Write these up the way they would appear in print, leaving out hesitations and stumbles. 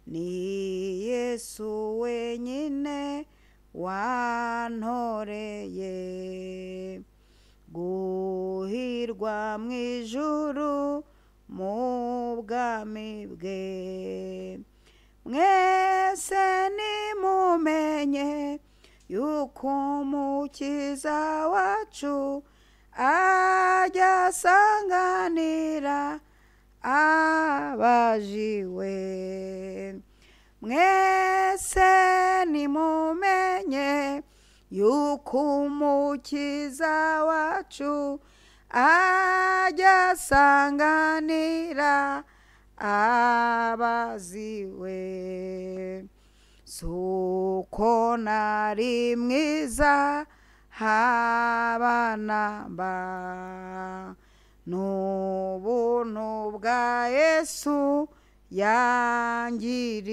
Ni Yesu wenyine wantoreye guhirwa mu ijuru mu bwami bwe. Mwese nimumenye yuko Umukiza wacu ajya asanganira abajiwe. Mwese nimumenye yuko Umukiza wacu ajya asanganira abaziwe. Suko nari mwiza haba namba, n'ubuntu bwa Yesu yangiriye.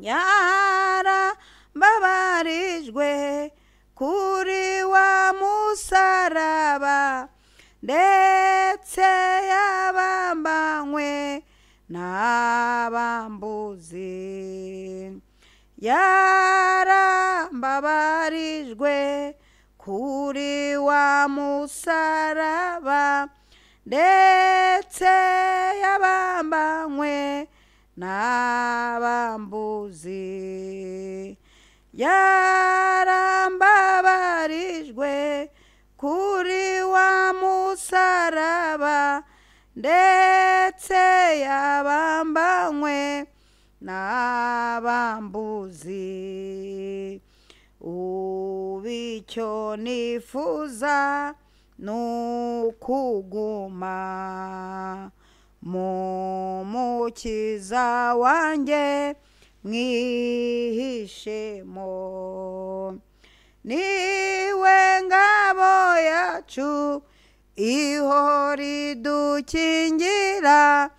Yarambabarijwe kuri wa musaraba, ndetse yabambanywe n'abambuzi. Yarambabarijwe kuri wa musaraba, ndetse yabambanywe n'abambuzi. Yarambabarijwe kuri wa musaraba, ndetse yabambanywe n'abambuzi. Ubu icyo nifuza ni ukuguma mu Mukiza wanjye mwihishemo. Niwe ngabo yacu ihora idukingira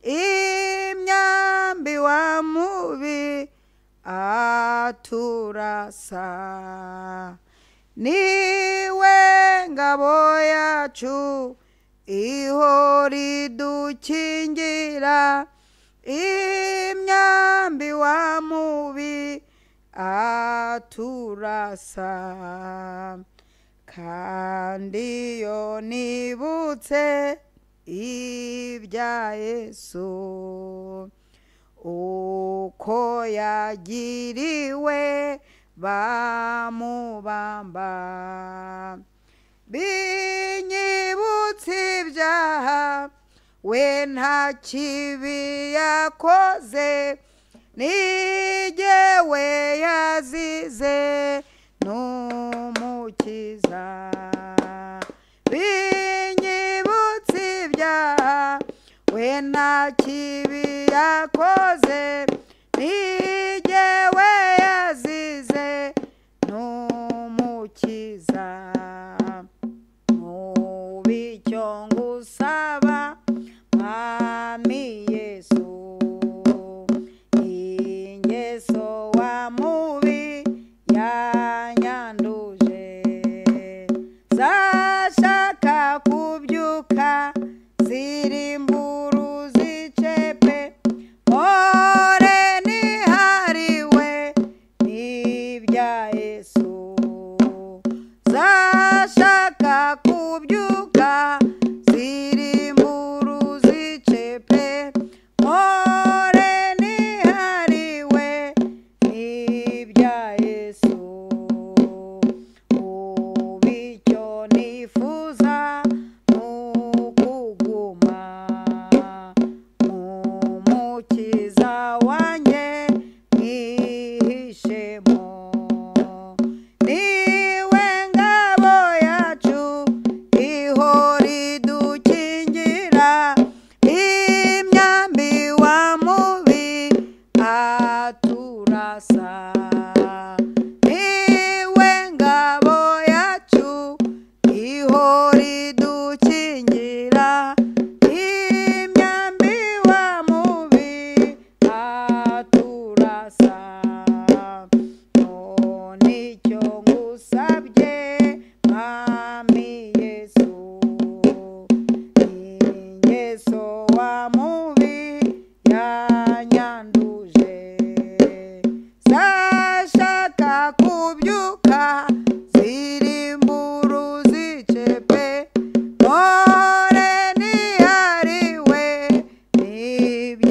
imyambi wa mubi aturasa. Niwe ngabo yacu ihora idukingira imyambi wa mubi aturasa. Kandi iyo nibutse ibya Yesu, uko yagiriwe bamubamba, binyibutsa ibyaha we nta kibi yakoze, ni jyewe yazize n'Umukiza. Binyibutsa ibyaha we nta kibi yakoze, ni jyewe yazize n'Umukiza. Ubu icyo ngusaba Mwami Yesu, ingeso wa mubi yanyanduje, zashaka kubyuka zirimbura uzicepe, mpore nihariwe n'ibya Yesu.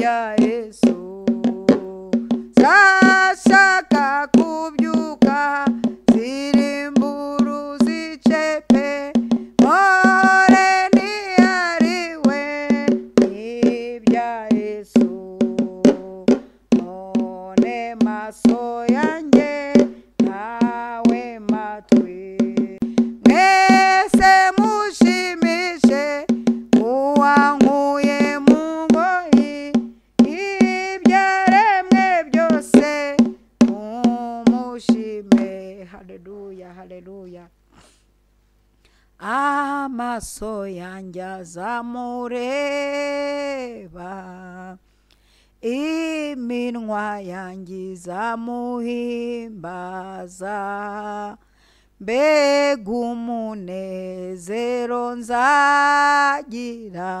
N'ibya Yesu zashaka kubyuka zirimburu zicepe mpore ntihariwe n'ibya Yesu none maso yanjye nawe matwi mwese mushimishe uwankuye mu ngoyi ibyaremwe byose mumushime. Haleluya, haleluya. Amaso yanjye azamureba, iminwa yanjye izamuhimbaza, mbega umunezero nzagira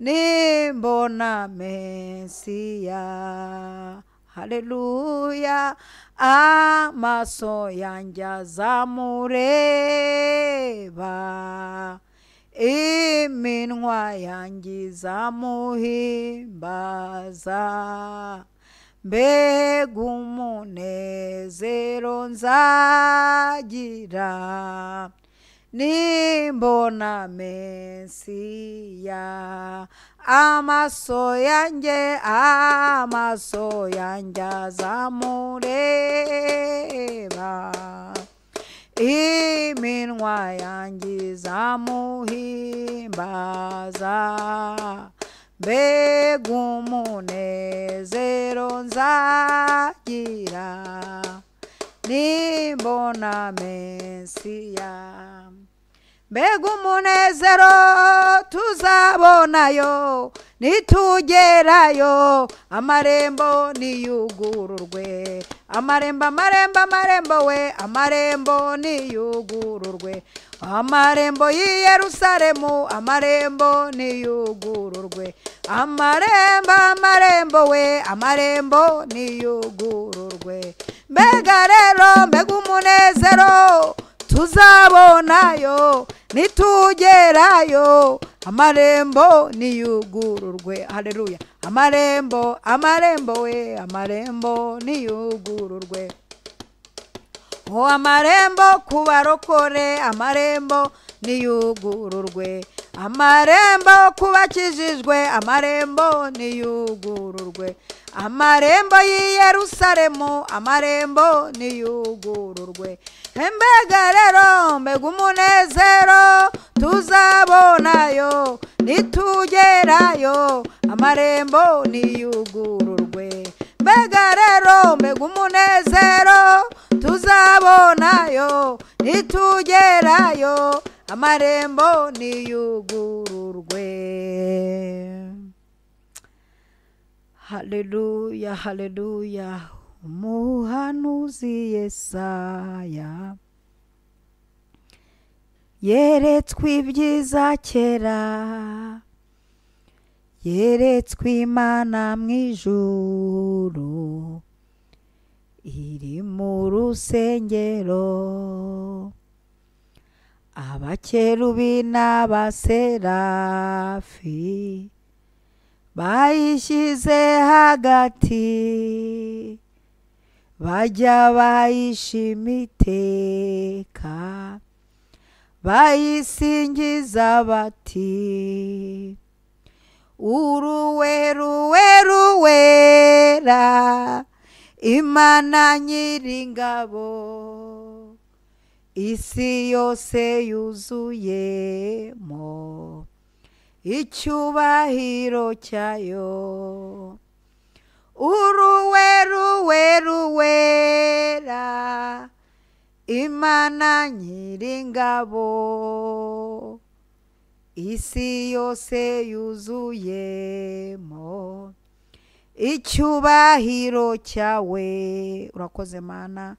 nimbona Mesiya. Haleluya. Amaso yanjye azamureba, iminwa yanjye izamuhimbaza, mbega umunezero nzagira nimbona Mesiya. Amaso yanjye, amaso yanjye azamureba, iminwa yanjye izamuhimbaza, mbega umunezero nzagira nimbona Mesiya. Mbega umunezero tuzabonayo nitugerayo, amarembo niyugururwe, amarembo, amarembo, amarembo we, amarembo niyugururwe, amarembo y'i Yerusalemu, amarembo niyugururwe, amarembo, amarembo we, amarembo niyugururwe. Mbega rero, mbega umunezero tuzabonayo nitugerayo, amarembo niyugururwe. Haleluya. Amarembo, amarembo we, amarembo niyugururwe. O amarembo kubarokore, amarembo niyugururwe, amarembo kubakijijwe, amarembo niyugururwe, amarembo y'i Yerusalemu, amarembo niyugururwe. Mbega rero, mbega umunezero tuzabonayo nitugerayo, amarembo niyugururwe. Mbega rero, mbega umunezero tuzabonayo nitugerayo, amarembo niyugururwe. Haleluya, haleluya. Umuhanuzi Yesaya yeretswe ibyiza kera, yeretswe Imana mu ijuru iri mu rusengero, abakerubi n'abaserafi bayishyize hagati, bajya bayishima iteka, bayisingiza bati uruweruweruwera Imana nyiringabo, isi yose yuzuyemo icyubahiro cyayo. Uruweruweruwera Imana nyiringabo, isi yose yuzuyemo icyubahiro cyawe. Urakoze Mana,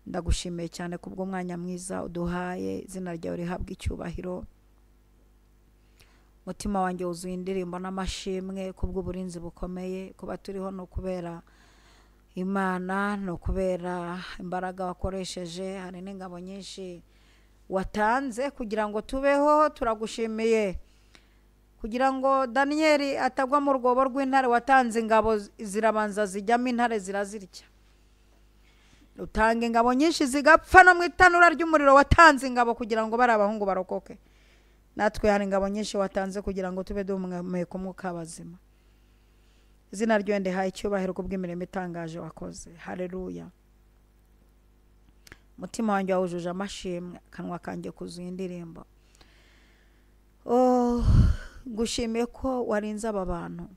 ndagushimiye cyane kubw'umwanya mwiza uduhaye. Izina ryawe rihabwe icyubahiro. Mutima wanjye wuzuye indirimbo n'amashimwe kubw'uburinzi bukomeye. Kuba turiho no kubera Imana, no kubera imbaraga wakoresheje. Hari n'ingabo nyinshi watanze kugira ngo tubeho. Turagushimiye Kugira ngo Daniyeli atagwa mu rwobo rw'intare, watanze ingabo zirabanza zijyamo, intare zirazirya. Utanga ingabo nyinshi zigapfa, no mu itanura ry'umuriro watanze ingabo kugira ngo bari abahungu barokoke. Natwe hari ingabo nyinshi watanze kugira ngo tube duhumeka umwuka w'abazima. Izina ryawe ndihaye icyubahiro kubw'imirimo itangaje wakoze. Haleluya. Umutima wanjye wawujuje amashimwe, akanwa kanjye kuzuye indirimbo. Oh, ngushimiye ko warinze aba bantu.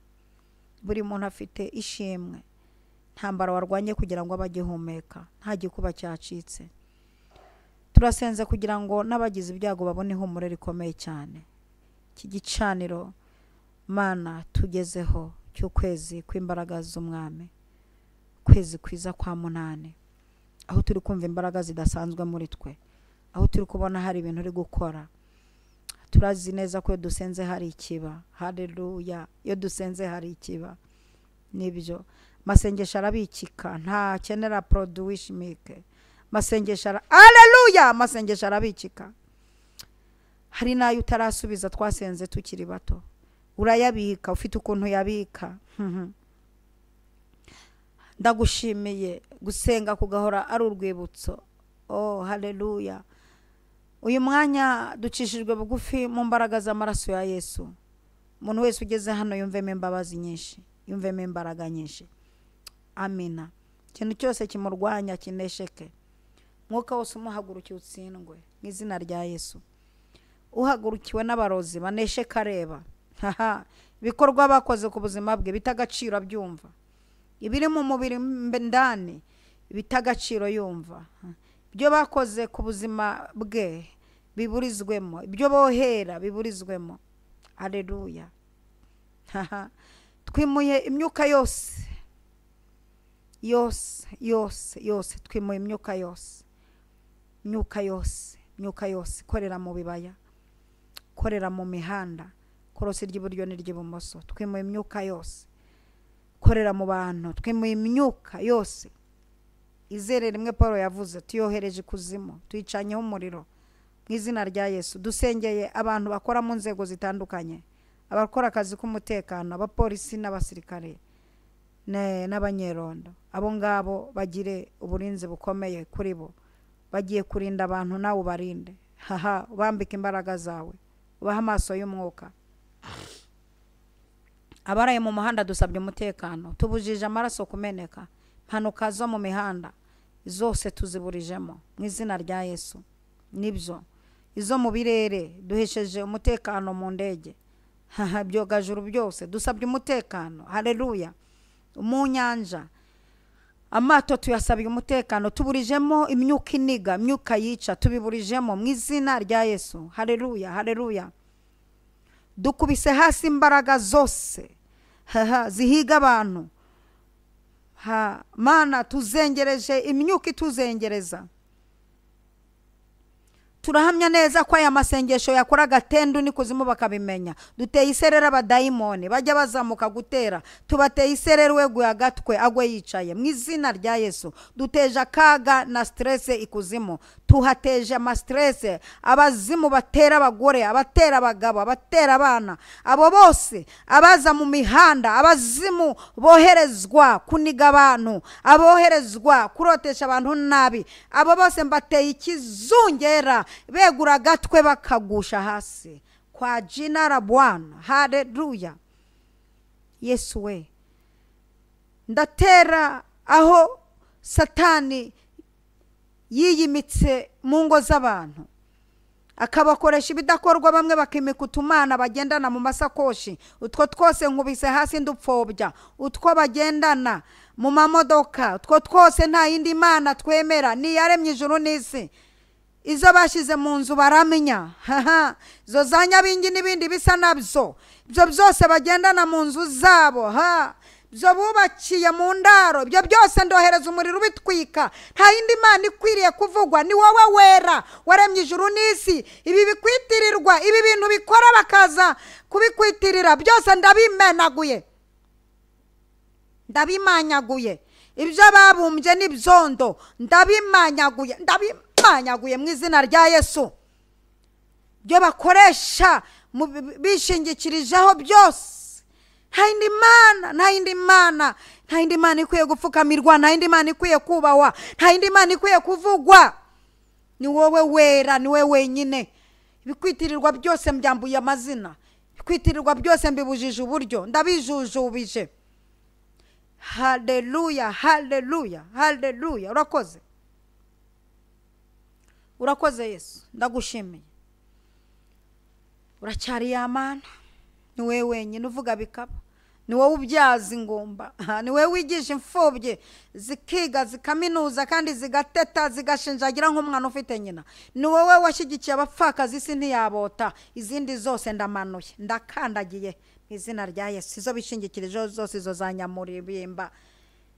Buri muntu afite ishimwe. Ntambara warwanye kugira ngo abagihumeka, nta gikuba cyacitse. Turasenze kugira ngo n'abagize ibyago babone ihumure rikomeye cyane. Iki gicaniro Mana tugezeho cy'ukwezi kw'imbaraga z'umwami, kwezi kwiza kwa 8, aho turi kumva imbaraga zidasanzwe muri twe, aho turi kubona hari ibintu uri gukora. Turazi neza ko iyo dusenze hari ikiba. Haleluya. Iyo dusenze hari ikiba. Nibyo, masengesho arabikika, ntakenera produit chimique. Masengesho haleluya, masengesho arabikika. Hari nayo utarasubiza twasenze tukiri bato, urayabika, ufite ukuntu yabika. Ndagushimiye gusenga kugahora ari urwibutso. Oh, haleluya. Uyu mwanya ducishijwe bugufi mu mbaraga z'amaraso ya Yesu. Umuntu wese ugeze hano yumvemo imbabazi nyinshi, yumvemo imbaraga nyinshi. Amina. Ikintu cyose kimurwanya kinesheke, mwuka wose umuhagurukiye utsindwe mu izina rya Yesu. Uhagurukiwe n'abarozi banesheka areba ibikorwa bakoze ku buzima bwe bitagaciro abyumva, ibiri mu mubiri ndani bitagaciro yumva, ibyo bakoze ku buzima bwe biburizwemo, ibyo bohera biburizwemo. Haleluya. Twimuye imyuka yose yose yose yose, twimuye imyuka yose, imyuka yose, imyuka yose ikorera mu bibaya, korera mu mihanda, korosi ry'iburyo n'iry'ibumoso. Twimuye imyuka yose korera mu bantu, twimuye imyuka yose. Izere rimwe Paul yavuze, tuyohereje ikuzimu, tuyicanyeho umuriro mu izina rya Yesu. Dusengeye abantu bakora mu nzego zitandukanye, abakora akazi k'umutekano, abapolisi n'abasirikare n'abanyerondo. Abo ngabo bagire uburinzi bukomeye kuri bo. Bagiye kurinda abantu, nawe ubarinde. Haha, ubambike imbaraga zawe, ubahe amaso y'umwuka. Abaraye mu muhanda dusabye umutekano, tubujije amaraso kumeneka. Impanuka zo mu mihanda zose tuziburijemo mu izina rya Yesu. Nibyo, izo mu birere duhesheje umutekano mu ndege, ibyogajuru byose dusabye umutekano. Haleluya. Mu nyanja amato tuyasabiye umutekano, tuburijemo imyuka iniga, imyuka yica, tubiburijemo mu izina rya Yesu. Haleluya, haleluya. Dukubise hasi imbaraga zose zihiga abantu. Mana tuzengereje imyuka ituzengereza. Turahamya neza ko aya masengesho yakoraga tendu n'ikuzimu bakabimenya. Duteye iserera abadayimoni bajya bazamuka gutera, tubateye iserera weguye agatwe agwe yicaye mu izina rya Yesu. Duteje akaga na stress ikuzimu, tuhateje ama stress abazimu batera abagore, abatera abagabo, abatera abana, abo bose abaza mu mihanda, abazimu boherezwa kuniga abantu, aboherezwa kurotesha abantu nabi, abo bose mbateye ikizungera, begura agatwe bakagusha hasi kwa jina la Bwana. Haleluya. Yesu we, ndatera aho Satani yiyimitse mu ngo z'abantu, akabakoresha ibidakorwa, bamwe bakimika utumana bagendana mu masakoshi, utwo twose nkubise hasi ndupfobya, utwo bagendana mu mamodoka, utwo twose nta yindi mana twemera, ni yaremye ijuru n'isi. Izo bashize mu nzu baramenya, izo za nyabingi n'ibindi bisa nabyo, ibyo byose bagendana mu nzu zabo, ibyo bubakiye mu ndaro, ibyo byose ndohereza umuriro ubitwika. Nta yindi mana ikwiriye kuvugwa, ni wowe wera waremye ijuru n'isi. Ibi bikwitirirwa, ibi bintu bikora bakaza kubikwitirira, byose ndabimenaguye, ndabimanyaguye. Ibyo babumbye n'ibyondo ndabimanyaguye, ndabimanyaguye mu izina rya Yesu. Ibyo bakoresha bishingikirijeho byose. Nta yindi mana, nta yindi mana, nta yindi mana ikwiye gupfukamirwa, nta yindi mana ikwiye kubahwa, nta yindi mana ikwiye kuvugwa. Ni wowe wera, ni wowe wenyine. Ibikwitirirwa byose mbyambuye amazina, ibikwitirirwa byose mbibujije uburyo, ndabijujubije. Haleluya, haleluya, haleluya. Urakoze, urakoze Yesu, ndagushimiye. Uracyari ya Mana, ni wowe wenyine uvuga bikaba, ni wowe ubyaza ingumba, ni wowe wigisha imfubyi zikiga zikaminuza kandi zigateta zigashinjagira nk'umwana ufite nyina. Ni wowe washyigikiye abapfakazi isi ntiyabota. Izindi zose ndamanuye, ndakandagiye mu izina rya Yesu. Izo bishingikirije zose, izo za Nyamuribimba,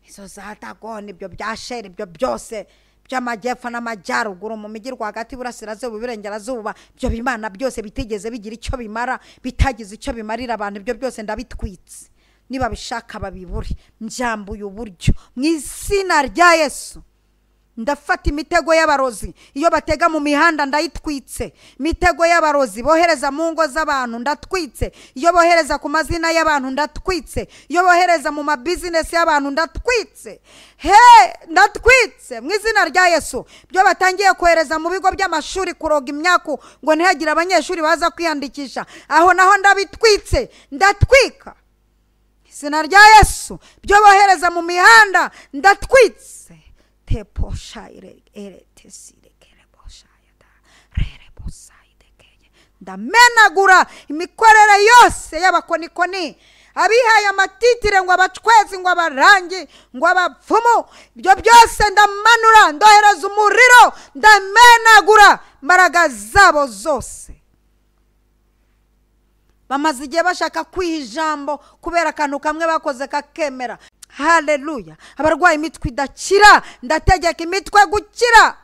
izo za Dagoni, ibyo bya Sheri, ibyo byose by'amajyepfo n'amajyaruguru, mu mijyi rwagati, iburasirazuba, iburengerazuba, ibyo bimana byose bitigeze bigira icyo bimara, bitagize icyo bimarira abantu, ibyo byose ndabitwitse. Niba bishaka babibure, mbyambuye uburyo mu izina rya Yesu. Ndafata imitego y'abarozi iyo batega mu mihanda, ndayitwitse. Imitego y'abarozi bohereza mu ngo z'abantu, ndatwitse. Iyo bohereza ku mazina y'abantu, ndatwitse. Iyo bohereza mu mabizinesi y'abantu, ndatwitse. He, ndatwitse mu izina rya Yesu. Ibyo batangiye kohereza mu bigo by'amashuri kuroga imyaku ngo ntihagire abanyeshuri baza kwiyandikisha, aho naho ndabitwitse, ndatwika izina rya Yesu. Ibyo bohereza mu mihanda, ndatwitse. Ndamenagura imikorere yose y'abakonikoni, abihaye amatitire ngo abacwezi, ngo abarangi, ngo abapfumu, ibyo byose ndamanura, ndohereza umuriro, ndamenagura imbaraga zabo zose. Bamaze igihe bashaka kwiha ijambo kubera akantu kamwe bakoze kakemera. Haleluya. Abarwaye imitwe idakira, ndategeka imitwe gukira.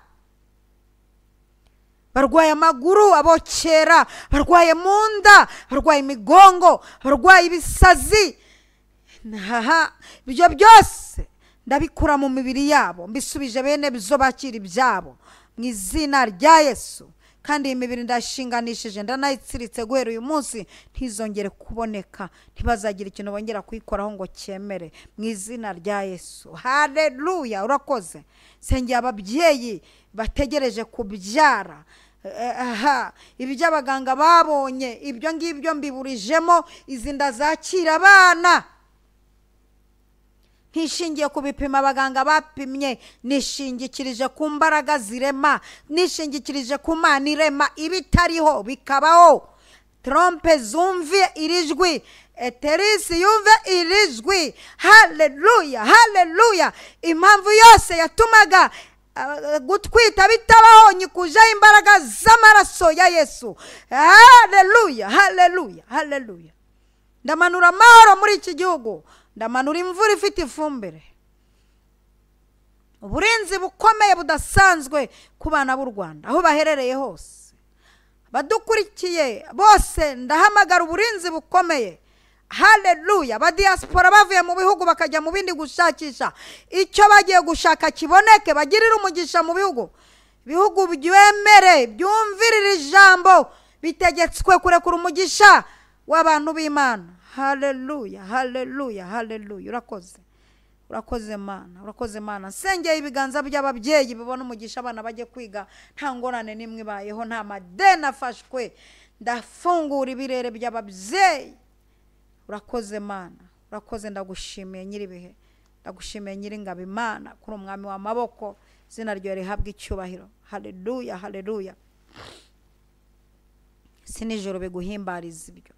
Barwaye amaguru abokera, barwaye mu nda, barwaye imigongo, barwaye ibisazi, ibyo byose ndabikura mu mibiri yabo, mbisubije bene bizo bakira ibyabo mu izina rya Yesu. Kandi iyi mibiri ndashinganishije, ndanayitsiritse guhera uyu munsi, ntizongere kuboneka, ntibazagira ikintu bongera kuyikoraho ngo cyemere mu izina rya Yesu. Haleluya. Urakoze. Sengera ababyeyi bategereje kubyara, ibyo abaganga babonye, ibyo ngibyo mbiburijemo, izi nda zakira abana. Ntishingiye ku bipimo abaganga bapimye, nishingikirije ku mbaraga zirema, nishingikirije ku Mana irema ibitariho bikabaho. Trompe zumve iri jwi, eterisi yumve iri jwi. Haleluya, haleluya. Impamvu yose yatumaga gutwita bitabaho, nyikujeho imbaraga z'amaraso ya Yesu. Haleluya, haleluya, haleluya. Ndamanura amahoro muri iki gihugu, ndamanura imvura ifite ifumbire, uburinzi bukomeye budasanzwe ku bana b'u Rwanda aho baherereye hose, badukurikiye bose, ndahamagara uburinzi bukomeye. Haleluya. Ba diaspora bavuye mu bihugu bakajya mu bindi gushakisha icyo bagiye gushaka kiboneke, bagirire umugisha mu bihugu, bihugu byemere byumvirire ijambo, bitegetswe kurekura umugisha w'abantu b'Imana. Haleluya, haleluya, haleluya. Urakoze, urakoze Mana, urakoze Mana. Nsengeye ibiganza by'ababyeyi bibona umugisha, abana bajye kwiga nta ngorane n'imwe ibayeho, nta madeni afashwe. Ndafungura ibirere by'ababyeyi. Urakoze Mana, urakoze, ndagushimiye nyiribihe, ndagushimiye nyiringabo Imana, kuri umwami w'amaboko, izina ryawe rihabwe icyubahiro. Haleluya, haleluya. Si nijoro biguhimbariza ibyo.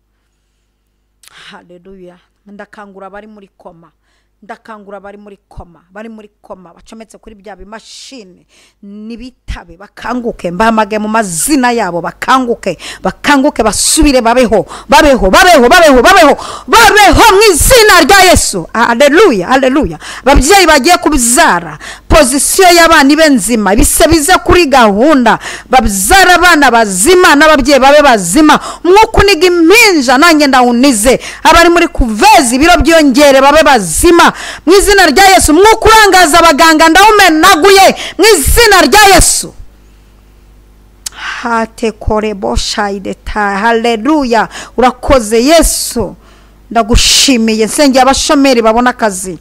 Haleluya. Ndakangura abari muri koma, ndakangura abari muri koma, bari muri koma bacometse kuri bya bimashini, nibitabe, bakanguke. Mbamage mu mazina yabo, bakanguke, bakanguke, basubire, babeho, babeho, babeho, babeho, babeho, babeho mu izina rya Yesu. Haleluya, haleluya. Ababyeyi bagiye kubyara, pozisiyo y'abana ibe nzima, ibise bize kuri gahunda, babyara abana bazima n'ababyeyi babe bazima. Umwuka uniga impinja nanjye ndawunize, abari muri kuvezi ibiro byiyongere babe bazima mu izina rya Yesu. Umwuka urangaza abaganga ndawumenaguye mu izina rya Yesu. Hate korebo shayideta. Haleluya, urakoze Yesu, ndagushimiye. Nsengera abashomeri babona akazi.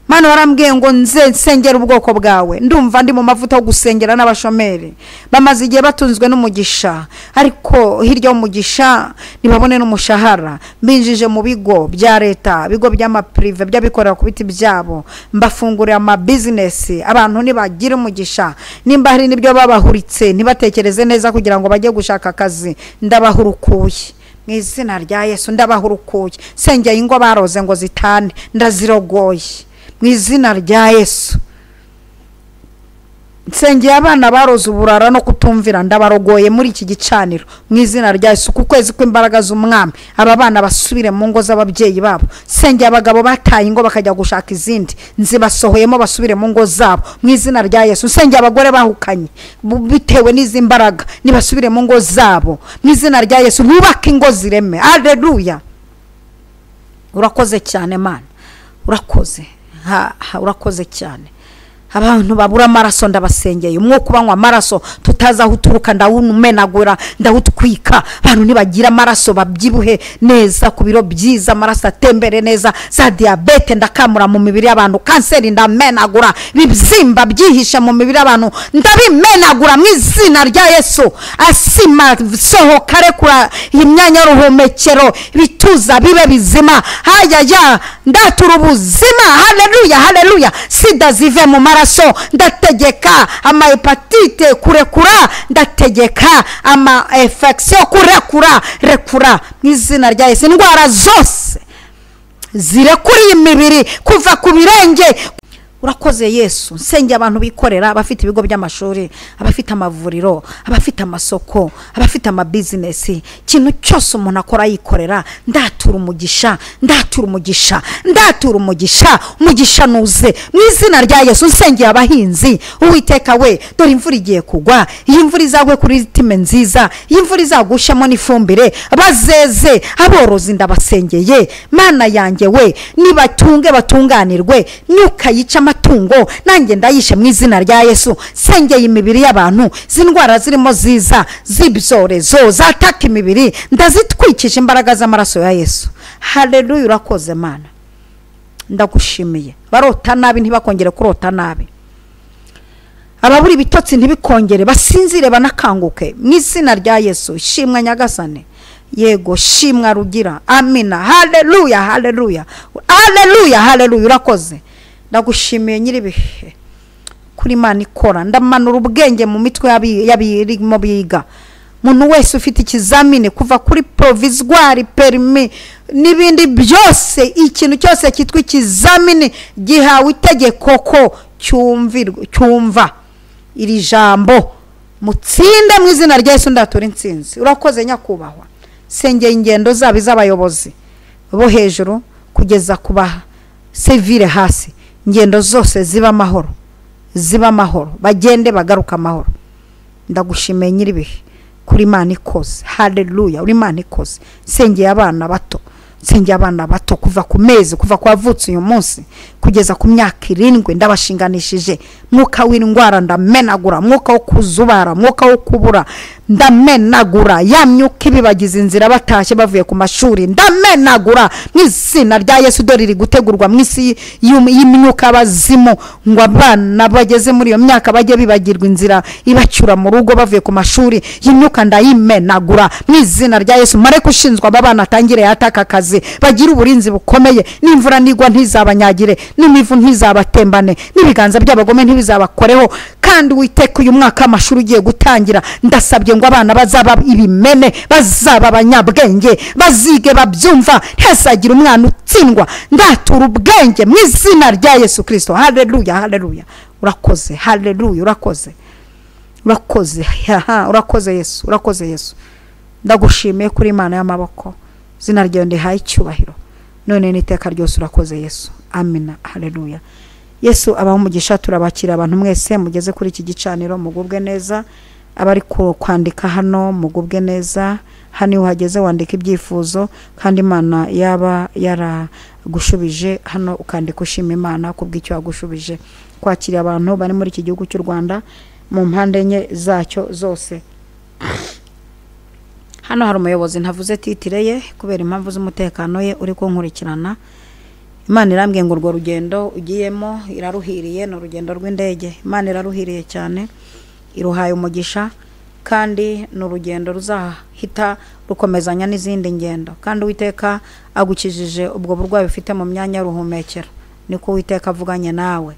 Mana warambwiye ngo nze nsengera ubwoko bwawe. Ndumva ndi mu mavuta yo gusengera n'abashomeri bamaze igihe batunzwe n'umugisha, ariko hirya y'umugisha ntibabone n'umushahara. Mbinjije mu bigo bya leta, ibigo by'amaprive, by'abikorera ku biti byabo, mbafungurira ama business. Abantu nibagira umugisha, nimba hari n'ibyo babahuritse ntibatekereze neza kugira ngo bajye gushaka akazi, ndabahurukuye mu izina rya Yesu, ndabahurukuye. Sengeye ingo baroze ngo zitane, ndazirogoye mu izina rya Yesu. Nsengeye abana baroze uburara no kutumvira, ndabarogoye muri iki gicaniro mu izina rya Yesu. Ku kwezi kw'imbaraga z'umwami, aba bana basubire mu ngo z'ababyeyi babo. Nsengeye abagabo bataye ingo bakajya gushaka izindi, nzibasohoyemo basubire mu ngo zabo mu izina rya Yesu. Nsengeye abagore bahukanye bitewe n'izi mbaraga, nibasubire mu ngo zabo mu izina rya Yesu, bubake ingo zireme. Haleluya, urakoze cyane Mana, urakoze, urakoze cyane. Abantu babura amaraso ndabasengeye, umwuka ubanywa amaraso tutazi aho uturuka ndawumenagura, ndawutwika. Abantu nibagira amaraso babyibuhe neza ku biro byiza, amaraso atembere neza. Za diyabete ndakamura mu mibiri y'abantu, kanseri ndamenagura, ibibyimba byihishe mu mibiri y'abantu ndabimenagura mu izina rya Yesu. Asima sohoka, rekura iyi myanya y'uruhumekero, ibituza bibe bizima. Hayaya, ndatura ubuzima. Haleluya, haleluya. Sida zive mu maraso, ndategeka ama hepatite kurekura, ndategeka ama infection kurekura, rekura mu izina rya Yesu. Indwara zose zirekuriye imibiri kuva ku birenge. Urakoze Yesu. Nsengeye abantu bikorera, abafite ibigo by'amashuri, abafite amavuriro, abafite amasoko, abafite amabizinesi, ikintu cyose umuntu akora yikorera, ndatura umugisha, ndatura umugisha, ndatura umugisha, umugisha nuze mu izina rya Yesu. Nsengeye abahinzi, Uwiteka we, dore imvura igiye kugwa, iyi mvura izagwe kuri time nziza, iyi mvura izagushamo n'ifumbire, bazeze. Aborozi ndabasengeye, Mana yanjye we, nibatunge batunganirwe, myuka yica amatungo nanjye ndayishe mu izina rya Yesu. Sengeye imibiri y'abantu, z'indwara zirimo ziza z'ibyorezo zataka imibiri, ndazitwikije imbaraga z'amaraso ya Yesu. Haleluya, urakoze Mana, ndagushimiye. Barota nabi ntibakongere kurota nabi, ababura ibitotsi ntibikongere, basinzire banakanguke mu izina rya Yesu. Shimwa Nyagasane, yego shimwa Rugira. Amina. Haleluya, haleluya, haleluya, haleluya. Urakoze, ndagushimiye nyiribihe kuri Imana ikora. Ndamanura ubwenge mu mitwe y'abirimo biga. Umuntu wese ufite ikizamini kuva kuri provisoire, permis n'ibindi byose, ikintu cyose cyitwa ikizamini gihawe itegeko ko cyumva iri jambo, mutsinde mu izina rya Yesu. Ndatura intsinzi. Urakoze nyakubahwa. Sengeye ingendo zabo iz'abayobozi bo hejuru kugeza kuba sevire hasi, ingendo zose ziba amahoro, ziba amahoro, bagende bagaruka amahoro. Ndagushimiye nyiribihe kuri Imana ikoze. Haleluya, uri Imana ikoze. Sengeye abana bato, nsengeye abana bato kuva ku mezi, kuva ku bavutse uyu munsi kugeza ku myaka 7, ndabashinganishije. Mwuka w'indwara ndamenagura, mwuka wo kuzubara, mwuka wo kubura ndamenagura, ya myuka ibibagiza inzira batashye bavuye ku mashuri ndamenagura mu izina rya Yesu. Dore iri gutegurwa mu isi y'imyuka abazimu, ngo abana bageze muri iyo myaka bajye bibagirwa inzira ibacyura mu rugo bavuye ku mashuri. Y'imyuka ndayimenagura mu izina rya Yesu. Mareko ushinzwe aba bana atangire yataka akazi, bagira uburinzi bukomeye, n'imvura nigwa ntizabanyagire, n'imivu ntizabatembane, n'ibiganza by'abagome ntibizabakoreho. Kandi Uwiteka, uyu mwaka amashuri ugiye gutangira, ndasabye ngo abana bazaba ibimene, bazaba abanyabwenge, bazige babyumva, ntihazagira umwana utsindwa. Ndatura ubwenge mu izina rya Yesu Kristo. Haleluya, haleluya, urakoze. Haleluya, urakoze, urakoze, urakoze Yesu, urakoze Yesu. Ndagushimiye kuri Imana y'amaboko, izina ryawe ndihaye icyubahiro none n'iteka ryose. Urakoze Yesu. Amina. Haleluya. Yesu abaha umugisha. Turabakira abantu mwese mugeze kuri iki gicaniro, mugubwe neza. Abari kwandika hano mugubwe neza. Hano iyo uhageze wandika ibyifuzo, kandi Imana yaba yaragushubije hano ukandika ushima Imana kubw'icyo yagushubije. Kwakira abantu bari muri iki gihugu cy'u Rwanda mu mpande enye zacyo zose. Hano hari umuyobozi ntavuze titire ye kubera impamvu z'umutekano ye uri kunkurikirana. Imana irambwiye ngo urwo rugendo ugiyemo iraruhiriye, ni urugendo rw'indege. Imana iraruhiriye cyane, iruhaye umugisha, kandi ni urugendo ruzahita rukomezanya n'izindi ngendo. Kandi Uwiteka agukijije ubwo burwayi ufite mu myanya y'uruhumekero, niko Uwiteka avuganye nawe.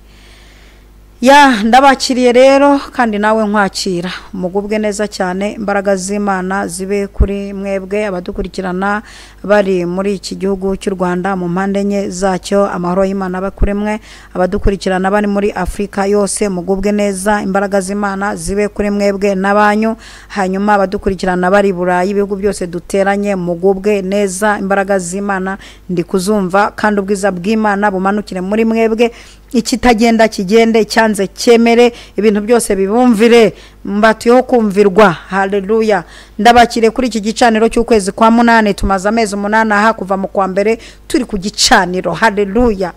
Ya ndabakiriye rero kandi nawe nkwakira, mugubwe neza cyane, imbaraga z'Imana zibe kuri mwebwe abadukurikirana bari muri iki gihugu cy'u Rwanda mu mpande enye zacyo, amahoro y'Imana abe kuri mwe. Abadukurikirana bari muri Afurika yose, mugubwe neza, imbaraga z'Imana zibe kuri mwebwe n'abanyu. Hanyuma abadukurikirana bari Burayi, ibihugu byose duteranye, mugubwe neza, imbaraga z'Imana ndi kuzumva, kandi ubwiza bw'Imana bumanukire muri mwebwe. Ikitagenda kigende, icyanze cyemere, ibintu byose bibumvire, mbatuyeho kumvirwa. Haleluya. Ndabakire kuri iki gicaniro cy'ukwezi kwa 8. Tumaze amezi 8 aha kuva mu kwa mbere turi ku gicaniro. Haleluya,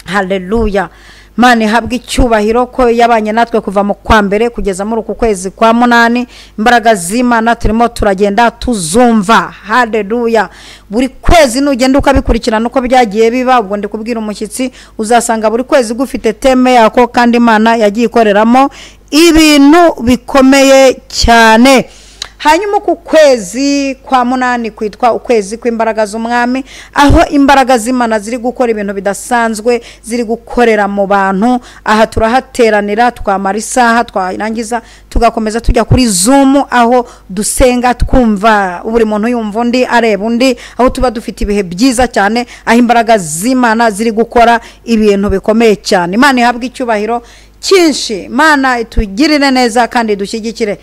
haleluya. Mana ihabwe icyubahiro ko yabanye natwe kuva mu kwa mbere kugeza muri uku kwezi kwa 8. Imbaraga z'Imana turimo turagenda tuzumva. Haleluya. Buri kwezi nugenda ukabikurikirana uko byagiye biba, ubwo ndi kubwira umushyitsi, uzasanga buri kwezi gufite teme yako, kandi Imana yagiye ikoreramo ibintu bikomeye cyane. Hanyuma ku kwezi kwa 8 kwitwa ukwezi kw'imbaraga z'umwami, aho imbaraga z'Imana ziri gukora ibintu bidasanzwe, ziri gukorera mu bantu. Aha turahateranira twamara isaha, twarangiza tugakomeza tujya kuri Zoom, aho dusenga twumva buri muntu yumva undi, areba undi, aho tuba dufite ibihe byiza cyane, aho imbaraga z'Imana ziri gukora ibintu bikomeye cyane. Imana ihabwe icyubahiro cyinshi, Imana itugirire neza kandi dushyigikire.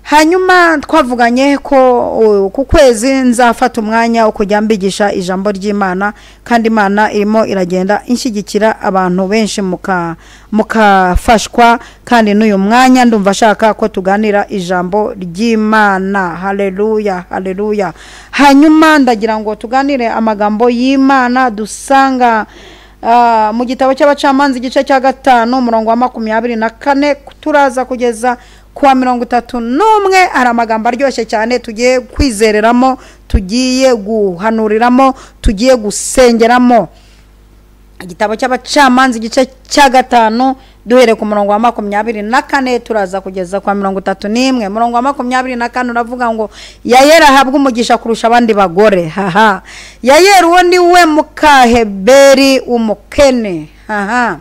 Hanyuma twavuganye ko ku kwezi nzafata umwanya wo kujya mbigisha ijambo ry'Imana, kandi Imana irimo iragenda inshyigikira abantu benshi mukafashwa. Kandi n'uyu mwanya ndumva ashaka ko tuganira ijambo ry'Imana. Haleluya, haleluya. Hanyuma ndagira ngo tuganire amagambo y'Imana dusanga mu gitabo cy'abacamanza igice cya 5 umurongo wa 24 turaza kugeza kuwa 31. Hari amagambo aryoshye cyane tugiye kwizereramo, tugiye guhanuriramo, tugiye gusengeramo. Igitabo cy'abacamanza igice cya 5 duhere ku murongo wa 24 turaza kugeza kwa 31. Umurongo wa 24 uravuga ngo Yayeli ahabwe umugisha kurusha abandi bagore. Haha, Yayeli uwo ni we mukaheberi umukene. Haha,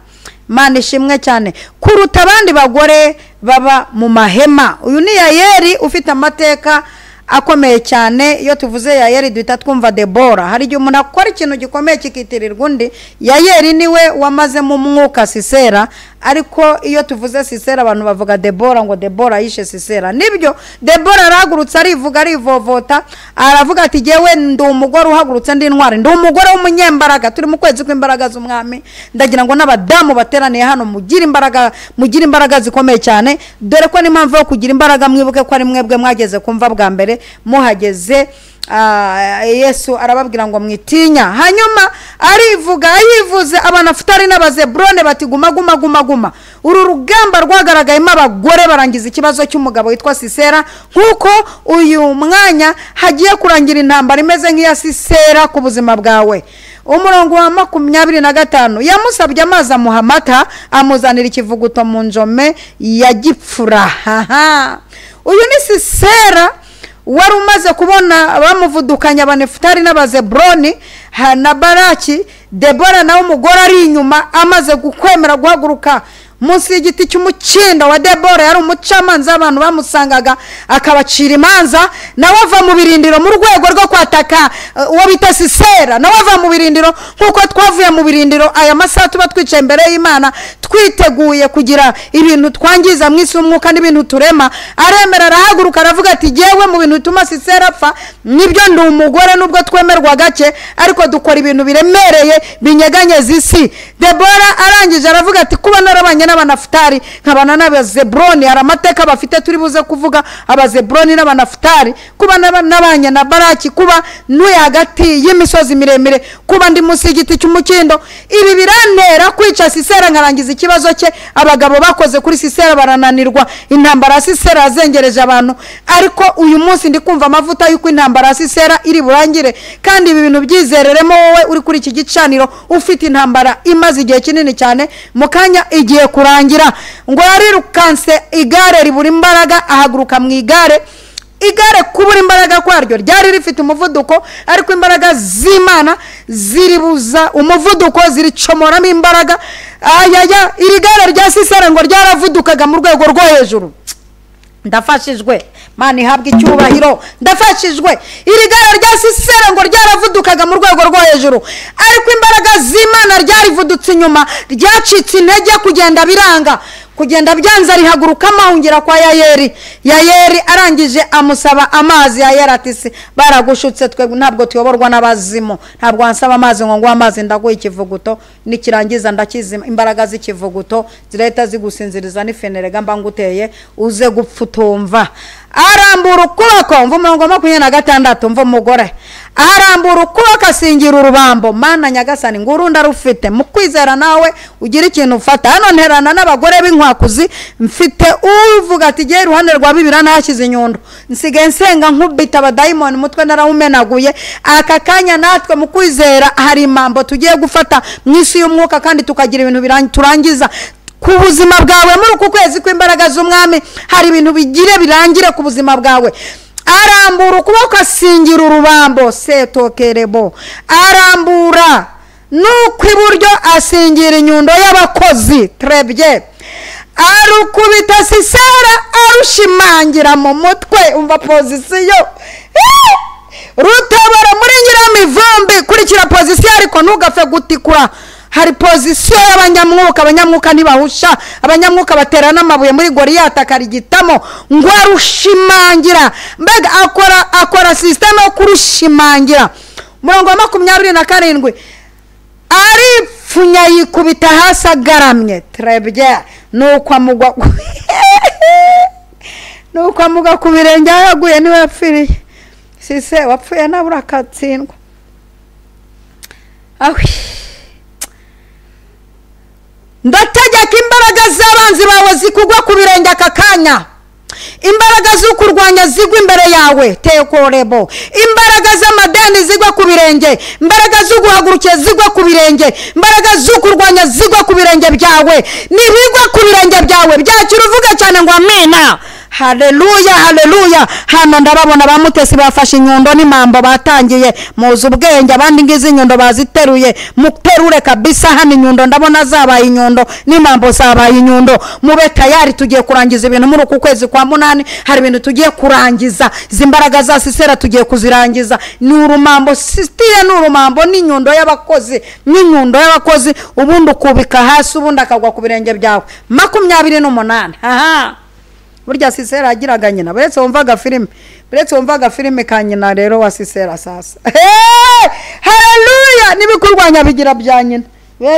Mana ishimwe cyane kuruta abandi bagore baba mu mahema. Uyu ni Yayeli ufite amateka akomeye cyane. Iyo tuvuze Yayeli duhita twumva Debora. Hari igihe umuntu akora ikintu gikomeye kikitirirwa undi. Yayeli niwe wamaze mu mwuka Sisera, ariko iyo tuvuze Sisera abantu bavuga Debora, ngo Debora yishe Sisera. Nibyo, Debora arahagurutse arivuga, arivovota, aravuga ati jyewe ndi umugore uhagurutse, ndi intwari, ndi umugore w'umunyembaraga. Turi mu kwezi kw'imbaraga z'umwami, ndagira ngo n'abadamu bateraniye hano mugire imbaraga, mugire imbaraga zikomeye cyane. Dore ko n'impamvu yo kugira imbaraga, mwibuke ko ari mwebwe mwageze kumva bwa mbere muhageze. Yesu arababwira ngo mwitinya. Hanyuma arivuga, yivuze abanafutari n'abazebrone bati guma guma guma guma. Uru rugamba rwagaragayemo abagore barangiza ikibazo cy'umugabo witwa Sisera, nkuko uyu mwanya hagiye kurangira intambara imeze nk'iya Sisera ku buzima bwawe. Umurongo wa 25 yamusabye amazi amuha amata, amuzanira ikivuguto mu njome ya gipfura. Uyu ni Sisera wari umaze kubona bamuvudukanya abanefutari n'abazebroni na Baraki. Debora nawe umugore ari inyuma amaze gukwemera guhaguruka munsi y'igiti cy'umukindo wa Debora. Yari umucamanza, abantu bamusangaga akabacira imanza, nawe ava mu birindiro mu rwego rwo kwataka uwo bita Sisera. Nawe ava mu birindiro nkuko twavuye mu birindiro. Aya masaha tuba twicaye imbere y'Imana twiteguye kugira ibintu twangiza mu isi y'umwuka n'ibintu turema. Aremera arahaguruka aravuga ati jyewe mu bintu bituma Sisera apfa nibyo, ndi umugore nubwo twemerwa gake, ariko dukora ibintu biremereye binyeganyeza isi. Debora arangije aravuga ati kuba narabanye n'Abanafutari, nkabana n'Abazeburoni, hari amateka bafite turi buze kuvuga, Abazeburoni n'Abanafutari, kuba nabanye na Baraki, kuba ntuye hagati y'imisozi miremire, kuba ndi munsi y'igiti cy'umukindo, ibi birantera kwica Sisera nkarangiza ikibazo cye. Abagabo bakoze kuri Sisera barananirwa, intambara ya Sisera yazengereje abantu, ariko uyu munsi ndi kumva amavuta y'uko intambara ya Sisera iri burangire. Kandi ibi bintu byizereremo wowe uri kuri iki gicaniro ufite intambara imaze igihe kinini cyane, mu kanya igiye kurangira. Ngo yarirukanse igare ribura imbaraga, ahaguruka mu igare. Igare kubura imbaraga kwaryo ryari rifite umuvuduko, ariko imbaraga z'Imana ziribuza umuvuduko, ziricomoramo imbaraga. Ayaya, iri gare rya Sisera ngo ryaravudukaga mu rwego rwo hejuru. Ndafashijwe, Mana ihabwe icyubahiro, ndafashijwe. Iri gare rya Sisera ngo ryaravudukaga mu rwego rwo hejuru, ariko imbaraga z'Imana ryarivudutse inyuma, ryacitse intege kugenda biranga, kugenda byanze, rihaguruka amahungira kwa Yayeri. Yayeri arangije amusaba amazi. Yayeri ati se baragushutse, twe ntabwo tuyoborwa n'abazimu, ntabwo wansaba amazi ngo nguhe amazi, ndaguha ikivuguto, nikirangiza ndakizima, imbaraga z'ikivuguto zirahita zigusinziriza n'ifenerega mba nguteye uze gupfa utumva. Arambura ukuboko, mva umurongo 26, mva umugore arambura ukuboko asingira urubambo. Mana nyagasani, nguru ndarufite mu kwizera, nawe ugira ikintu ufata. Hano nterana n'abagore b'inkwakuzi, mfite uvuga ati giye iruhande rwa Bibiliya nahashyize inyundo, nsigaye nsenga nkubita abadayimoni umutwe narawumenaguye. Aka kanya natwe mu kwizera hari impambo tugiye gufata mu isi y'umwuka, kandi tukagira ibintu turangiza ku buzima bwawe muri uku kwezi kw'imbaraga z'Umwami. Hari ibintu bigire birangire ku buzima bwawe. Arambura ukuboko asingira urubambo, setokerebo, arambura n'ukw'iburyo asingira inyundo y'abakozi, trebye, arukubita Sisera arushimangira mu mutwe. Umva pozisiyo rutabara muri nyiramivumbi, kurikira pozisiyo, ariko ntugapfe gutikura. Hari pozisiyo y'abanyamwuka, abanyamwuka ntibahusha, abanyamwuka batera n'amabuye muri Goliyati akarigitamo, ngo arushimangira. Mbega akora system yo kurushimangira. Umurongo wa 27, aripfunya yikubita hasi agaramye, trebye, nuko amugwa nuko amugwa ku birenge, aho yaguye niwe yapfiriye. Sise wapfuye nabura akatsindwa. Awi, ndategeka imbaraga z'abanzi bawe zikugwa ku birenge aka kanya, imbaraga z'ukurwanya zigwa imbere yawe, tekorebo, imbaraga z'amadeni zigwa ku birenge, imbaraga z'uguhagurukiye zigwa ku birenge, imbaraga z'ukurwanya zigwa ku birenge byawe, nibigwa ku birenge byawe byakira uvuga cyane ngo amina. Haleluya, haleluya. Hano ndababona ba Mutesi bafashe inyundo n'imambo batangiye, muzi ubwenge, abandi ngizi inyundo baziteruye, muterure kabisa. Hano inyundo ndabona zabaye inyundo n'imambo zabaye inyundo. Mube tayari, tugiye kurangiza ibintu muri uku kwezi kwa 8. Hari ibintu tugiye kurangiza, izi mbaraga za Sisera tugiye kuzirangiza. Ni urumambo sisitire, ni urumambo n'inyundo y'abakozi, n'inyundo y'abakozi, ubundi ukubika hasi, ubundi akagwa ku birenge byawe. 28. Aha, burya Sisera agiraga nyina, buretse wumvaga filime, buretse wumvaga filime ka nyina rero wa Sisera sasa. Hey, haleluya, nibikurwanya bigira bya nyina,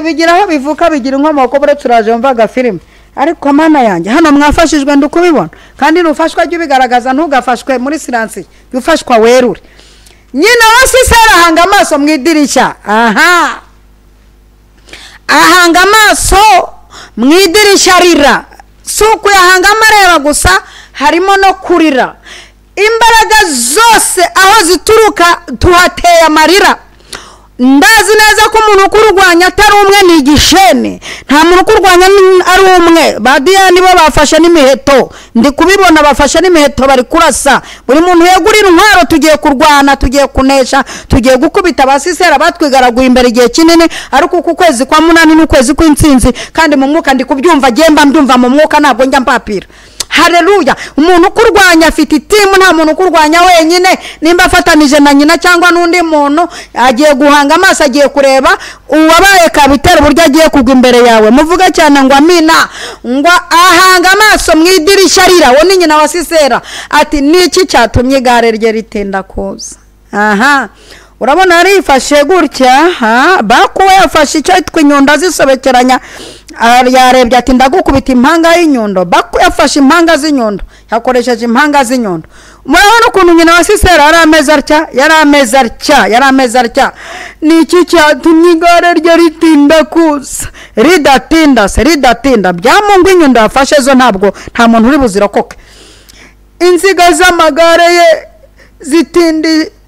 bigira aho bivuka, bigira inkomoko. Buretse uraje wumvaga filime. Ariko mana yanjye, hano mwafashijwe ndukubibona, kandi nufashwa jya ubigaragaza, ntugafashwe muri silansi, ufashwa werure. Nyina wa Sisera ahanga amaso mu idirishya. Aha, ahanga amaso mu idirishya arira. Si ukuyahanga amareba gusa, harimo no kurira. Imbaraga zose aho zituruka tuhateye amarira. Ndazi neza ko umuntu ukurwanya atari umwe, ni igishene. Nta muntu ukurwanya ari umwe. Ba Diyani bo bafashe n'imiheto, ndi kubibona bafashe n'imiheto bari kurasa. Buri muntu yegurira intwaro, tugiye kurwana, tugiye kunesha, tugiye gukubita ba Sisera batwigaraguye imbere igihe kinini. Ariko uku kwezi kwa 8 n'ukwezi kw'intsinzi, kandi mu mwuka ndi kubyumva, gemba mbyumva mu mwuka, ntabwo njya mpapira. Haleluya. Umuntu ukurwanya afite itimu, nta muntu ukurwanya wenyine. Nimba afatanije na nyina cyangwa n'undi muntu, agiye guhanga amaso, agiye kureba uwabaye kabitera uburyo agiye kugwa imbere yawe. Muvuga cyane ngo amina. Ngo ahanga amaso mu idirishya arira, uwo ni nyina wa Sisera, ati niki cyatumye igare rye ritinda kuza? Aha, Urabona yarifashe gutya, Baku we yafashe icyo yitwa inyundo azisobekeranya, yarebye ati ndagukubita impanga y'inyundo. Baku yafashe impanga z'inyundo, yakoresheje impanga z'inyundo. Murabona ukuntu nyina wa Sisera yari ameze atya, yari ameze atya, yari ameze atya. Ni iki cyatumye igare rye ritinda kuza? Ridatinda se, ridatinda. Byamungu inyundo yafashe zo ntabwo nta muntu uri buzirokoke. Inziga z'amagare ye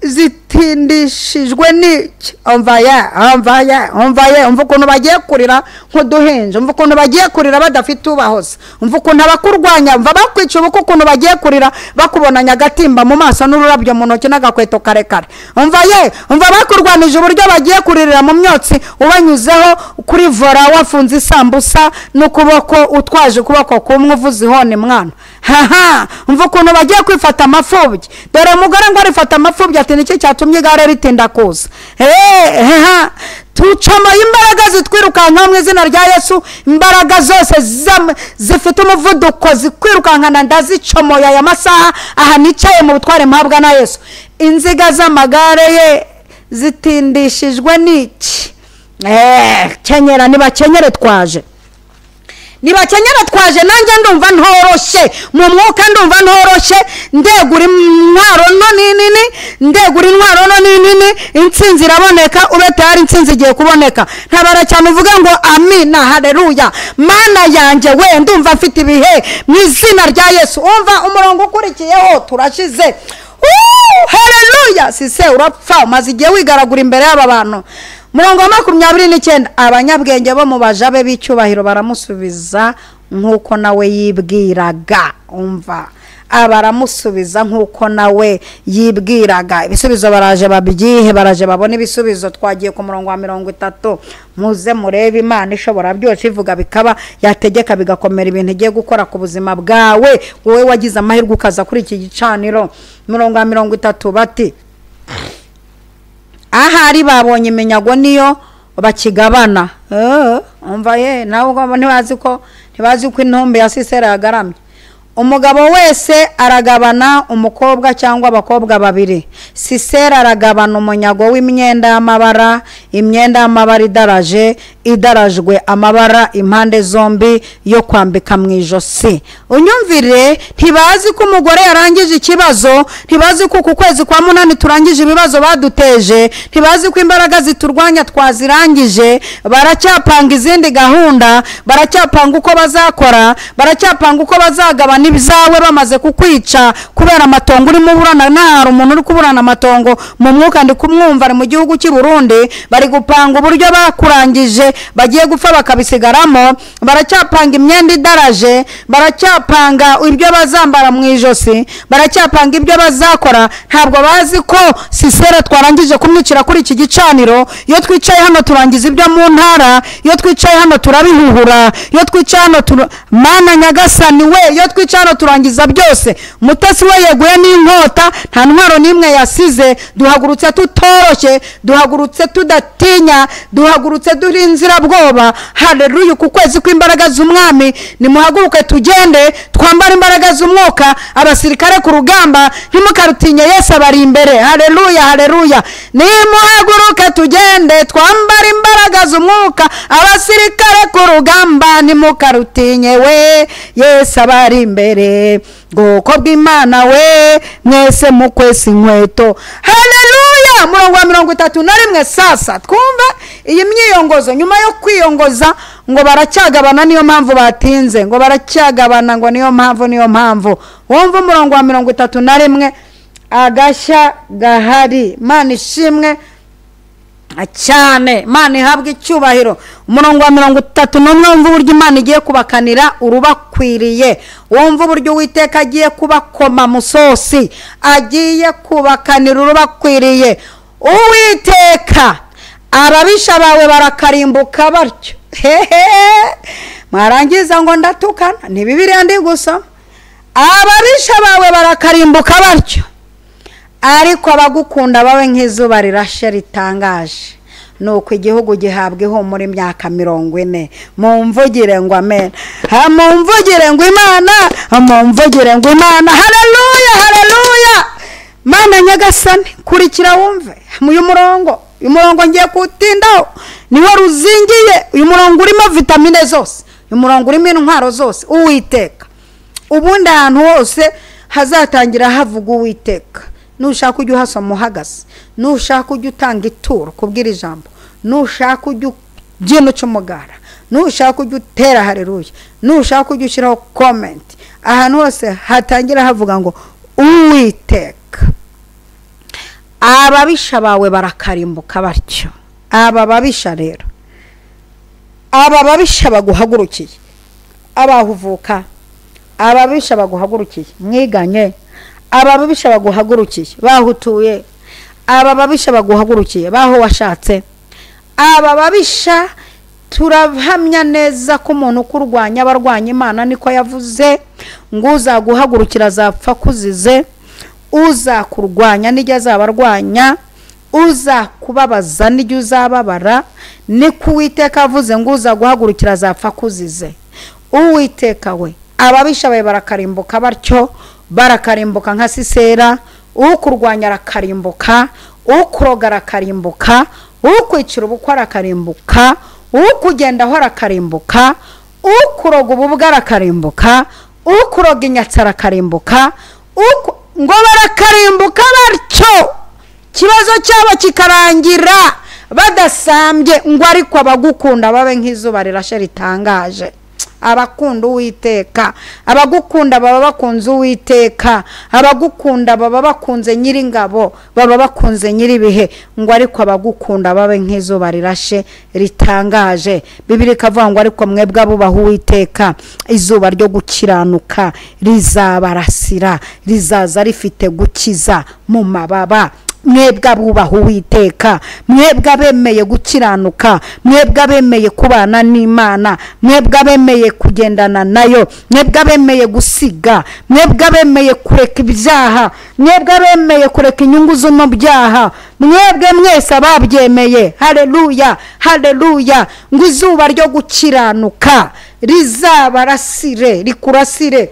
zitindishijwe n'iki? Umva ye, umva ye, umva ye, umva ukuntu bagiye kurira nk'uduhinja, umva ukuntu bagiye kurira badafite ubahoza, umva ukuntu abakurwanya, umva bakwica ubuko ukuntu bagiye kurira bakubonanya agatimba mu maso n'ururabyo mu ntoki n'agakweto karekare. Umva ye, umva bakurwanije uburyo bagiye kuririra mu myotsi ubanyuzeho kuri vora wafunze isambusa n'ukuboko utwaje ukuboko kumwe uvuze ihoni mwana. Haha, umva ukuntu bagiye kwifata amafubyi. Dore umugore ngo arifata amafubyi ati niki cyatumye igare ritinda kuza. Tucamo imbaraga zitwirukanka mu izina rya Yesu, imbaraga zose zifite umuvuduko zikwirukankana ndazicomoye aya masaha aha nicaye mu butware mpabwa na Yesu. Inziga z'amagare ye zitindishijwe n'iki? Kenyera, nibakenyere twaje. Nibakenyera twaje, nanjye ndumva ntoroshye mu mwuka, ndumva ntoroshye, ndegura intwaro no nini, ndegura intwaro no nini, intsinzi iraboneka, ube tayari intsinzi igiye kuboneka. Ntabara cyane uvuge ngo amina, haleluya, mana yanjye we, ndumva mfite ibihe mu izina rya Yesu. Umva umurongo ukurikiyeho turashize. Haleluya. Sise urapfa umaze igihe wigaragura imbere y'aba bantu. Murongo wa 29, abanyabwenge bo mu bajabe b'icyubahiro baramusubiza nk'uko nawe yibwiraga. Umva, abaramusubiza nk'uko nawe yibwiraga. Ibisubizo baraje babyihe, baraje babone ibisubizo. Twagiye ku murongo wa 30. Muze murebe Imana ishobora byose, ivuga bikaba, yategeka bigakomera, ibintu igiye gukora ku buzima bwawe wowe wagize amahirwe ukaza kuri iki gicaniro. Murongo wa 30 bati ahari babonye iminyago niyo bakigabana. Umva ye, nawe ntibazi ko intumbi ya Sisera yagaramye. Umugabo wese aragabana umukobwa cyangwa abakobwa babiri. Sisera aragabana umunyago w'imyenda y'amabara, imyenda y'amabara idaraje, idarajwe amabara impande zombi yo kwambika mu ijosi. Unyumvire, ntibazi ko umugore yarangije ikibazo, ntibazi ko ku kwezi kwa 8 turangije ibibazo baduteje, ntibazi ko imbaraga ziturwanya twazirangije. Baracyapanga izindi gahunda, baracyapanga uko bazakora, baracyapanga uko bazagabana ibyawe bamaze kukwica kubera amatongo urimo uburana. Nta umuntu uri kuburana amatongo mu mwuka, ndi kumwumva ari mu gihugu cy'i Burundi, bari gupanga uburyo bakurangije bagiye gupfa bakabisigaramo. Baracyapanga imyenda idaraje, baracyapanga ibyo bazambara mu ijosi, baracyapanga ibyo bazakora. Ntabwo bazi ko Sisera twarangije kumwicira kuri iki gicaniro. Iyo twicaye hano turangiza ibyo mu ntara, iyo twicaye hano turabihuhura, iyo twicaye hano Mana Nyagasani we, iyo twicaye hano turangiza byose. Mutasi we yeguye n'inkota, nta ntwaro n'imwe yasize. Duhagurutse tutoroshye, duhagurutse tudatinya, duhagurutse duri inzirabwoba. Haleluya, ku kwezi kw'imbaraga z'umwami nimuhaguruke tugende, twambare imbaraga z'umwuka, abasirikare ku rugamba, ntimukarutinye, Yesu abari imbere. Haleluya, haleluya. Nimuhaguruke tugende, twambare imbaraga z'umwuka, abasirikare ku rugamba, ntimukarutinye we, Yesu abari imbere. Bwoko bw'Imana we, mwese mukwese inkweto. Haleluya. Murongo wa 31. Sasa twumva iyi myiyongozo. Nyuma yo kwiyongoza ngo baracyagabana, niyo mpamvu batinze, ngo baracyagabana, ngo niyo mpamvu, niyo mpamvu. Wumva umurongo wa 31, agashya gahari. Mana ishimwe cyane, Mana ihabwe icyubahiro. Umurongo wa 31, wumva uburyo Imana igiye kubakanira urubakwiriye. Wumva uburyo Uwiteka agiye kubakoma musosi, agiye kubakanira urubakwiriye. Uwiteka, ababisha bawe barakarimbuka batyo. Hehe, mwarangiza ngo ndatukana, ni Bibiliya ndi gusa. Ababisha bawe barakarimbuka batyo, ariko abagukunda bawe nk'izuba rirashe ritangaje. Nuko igihugu gihabwa ihumure imyaka 40. Mumvugire ngo amen, mumvugire ngo Imana, mumvugire ngo Imana. Haleluya, haleluya. Mana Nyagasani, kurikira wumve uyu murongo. Uyu murongo ngiye kuwutindaho, niwo ruzingiye. Uyu murongo urimo vitamine zose, uyu murongo urimo intwaro zose. Uwiteka, ubundi ahantu hose hazatangira havuga Uwiteka. Nushaka ujye uhasoma uhagaze, nushaka ujye utanga ituro kubwira ijambo, nushaka ujye ubyina uca umugara, nushaka ujye utera haleluya, nushaka ujye ushyiraho comment. Ahantu hose hatangira havuga ngo Uwiteka. Ababisha bawe barakarimbuka batyo. Aba babisha rero, aba babisha baguhagurukiye, abahuvuka, ababisha baguhagurukiye mwiganye, aba babisha baguhagurukiye bahutuye, aba babisha baguhagurukiye baho washatse, aba babisha turahamya neza ko umuntu ukurwanya abarwanya Imana, niko yavuze ngo uzaguhagurukira azapfa kuzize, uzakurwanya nijya azabarwanya, uzakubabaza nijya uzababara. Niko Uwiteka avuze ngo uzaguhagurukira azapfa kuzize. Uwiteka we, ababisha bawe barakarimbuka batyo, barakarimbuka nka Sisera. Ukurwanya arakarimbuka, ukuroga arakarimbuka, ukwicira ubukwe arakarimbuka, ukugendaho arakarimbuka, ukuroga ububwa arakarimbuka, ukuroga inyatsi arakarimbuka, ngo barakarimbuka batyo, ikibazo cyabo kikarangira badasambye. Ngo ariko abagukunda babe nk'izuba rirashe ritangaje. Abakunda Uwiteka, abagukunda baba bakunze Uwiteka, abagukunda baba bakunze Nyiringabo, baba bakunze Nyiribihe. Ngo ariko abagukunda babe nk'izuba rirashe ritangaje. Bibiliya ikavuga ngo ariko mwebwe abubaha Uwiteka, izuba ryo gukiranuka rizabarasira, rizaza rifite gukiza mu mababa. Mwebwe abubaha Uwiteka, mwebwe abemeye gukiranuka, mwebwe abemeye kubana n'Imana, mwebwe abemeye kugendana nayo, mwebwe abemeye gusiga, mwebwe abemeye kureka ibyaha, mwebwe abemeye kureka inyungu zo mu byaha, mwebwe mwese ababyemeye, haleluya, haleluya. Ngo izuba ryo gukiranuka rizabarasire, rikurasire.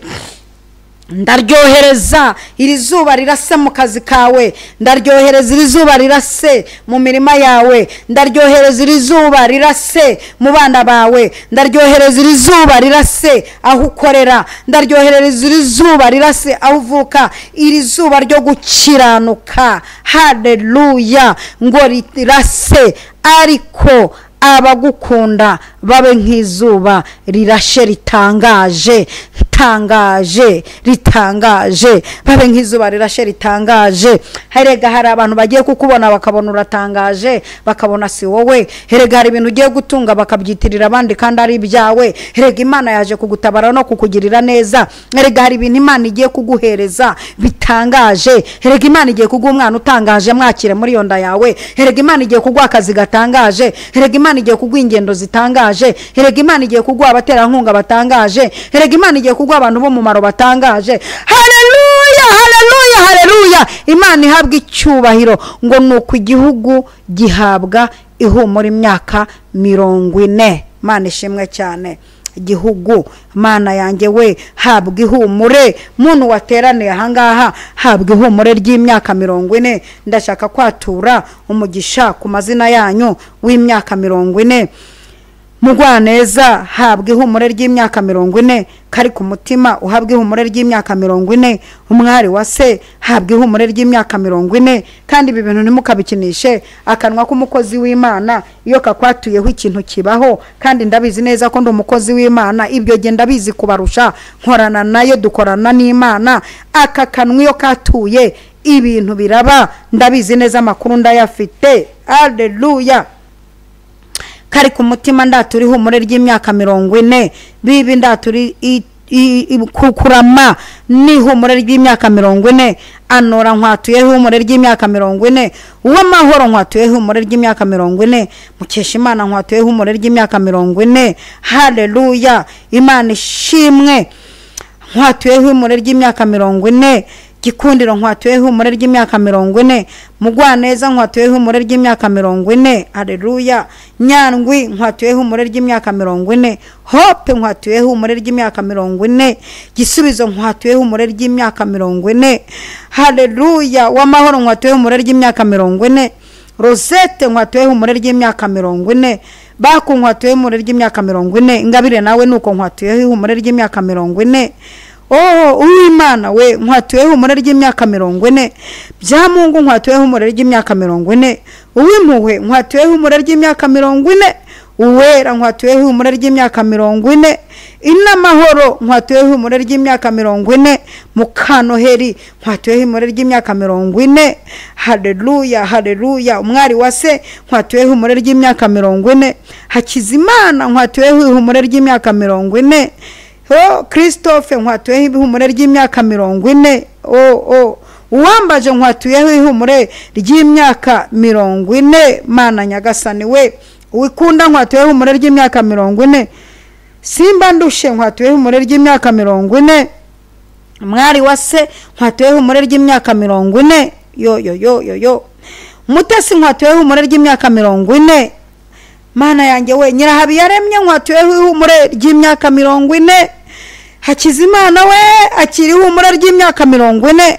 Ndaryohereza iri zuba rirase mu kazi kawe, ndaryohereza iri zuba rirase mu mirima yawe, ndaryohereza iri zuba rirase mu bana bawe, ndaryohereza iri zuba rirase aho ukorera, ndaryohereza iri zuba rirase aho uvuka. Iri zuba ryo gukiranuka, haleluya, ngo rirase, ariko abagukunda babe nk'izuba rirashe ritangaje, ritangaje, ritangaje, babe nk'izuba rirashe ritangaje. Herega hari abantu bagiye kukubona bakabona uratangaje, bakabona si wowe. Herega hari ibintu ugiye gutunga bakabyitirira abandi kandi ari ibyawe. Herega Imana yaje kugutabara no kukugirira neza. Herega hari ibintu Imana igiye kuguhereza bitangaje. Herega Imana igiye kuguha umwana utangaje, mwakire muri iyo nda yawe. Herega Imana igiye kuguha akazi gatangaje. Herega Imana igiye kuguha ingendo zitangaje. Herega Imana igiye kuguha abaterankunga batangaje. Herega Imana igiye kuguha abantu b'umumaro batangaje. Haleluya, haleluya, haleluya. Imana ihabwa icyubahiro. Ngo nuko igihugu gihabwa ihumura imyaka 40. Imana ishimwe cyane. Igihugu, Mana yanjye we, habwa ihumure. Muntu wateraniye ahangaha, habwa ihumure ry'imyaka 40. Ndashaka kwatura umugisha ku mazina yanyu w'imyaka 40. Mugwaneza, habwa ihumure ry'imyaka 40. Kari ku mutima, uhabwa ihumure ry'imyaka 40. Umwari wa se, habwa ihumure ry'imyaka 40. Kandi ibi bintu ntimukabikinishe. Akanwa k'umukozi w'Imana iyo kakwatuyeho ikintu kibaho, kandi ndabizi neza ko ndi umukozi w'Imana, ibyo genda ndabizi kubarusha, nkorana nayo, dukorana n'Imana. Aka kanwa iyo katuye ibintu biraba, ndabizi neza, amakuru ndayafite. Haleluya. Kari ku mutima, ndaturi ihumure ry'imyaka 40. Bibi ndaturi kukurama n'ihumure ry'imyaka 40. Anora nkwatuye ihumure ry'imyaka 40. Uwamahoro nkwatuye ihumure ry'imyaka 40. Mukeshimana nkwatuye ihumure ry'imyaka 40. Haleluya, Imana ishimwe. Nkwatuye ihumure ry'imyaka 40. Gikundiro nkwatuyeho ihumure ry'imyaka 40. Mugwaneza nkwatuyeho ihumure ry'imyaka 40. Haleluya. Nyandwi nkwatuyeho ihumure ry'imyaka 40. Hope nkwatuyeho ihumure ry'imyaka 40. Gisubizo nkwatuyeho ihumure ry'imyaka 40. Haleluya. Wamahoro nkwatuyeho ihumure ry'imyaka 40. Rosette nkwatuyeho ihumure ry'imyaka 40. Baku nkwatuyeho ihumure ry'imyaka 40. Ingabire nawe nuko nkwatuyeho ihumure ry'imyaka 40. Oh, Uwimana we nkwatuyeho ihumure ry'imyaka 40. Byamungu nkwatuyeho ihumure ry'imyaka 40. Uwimpuhwe nkwatuyeho ihumure ry'imyaka 40. Uwera nkwatuyeho ihumure ry'imyaka 40. Inamahoro nkwatuyeho ihumure ry'imyaka 40. Mukanoheri nkwatuyeho ihumure ry'imyaka 40. Haleluya, haleluya. Umwari wa se nkwatuyeho ihumure ry'imyaka 40. Hakizimana nkwatuyeho ihumure ry'imyaka 40. Oh, Christophe nkwatuyeho ihumure ry'imyaka 40. Oh, Uwambaje nkwatuyeho ihumure ry'imyaka 40. Mana Nyagasani we, Uwikunda nkwatuyeho ihumure ry'imyaka 40. Simba ndushe nkwatuyeho ihumure ry'imyaka 40. Mwari wa se nkwatuyeho ihumure ry'imyaka 40. Yo yo yo yo yo. Mutesi nkwatuyeho ihumure ry'imyaka 40. Mana yanjye we, Nyirahabiyaremye nkwatuyeho ihumure ry'imyaka 40. Hakizimana we akiri ihumure ry'imyaka 40.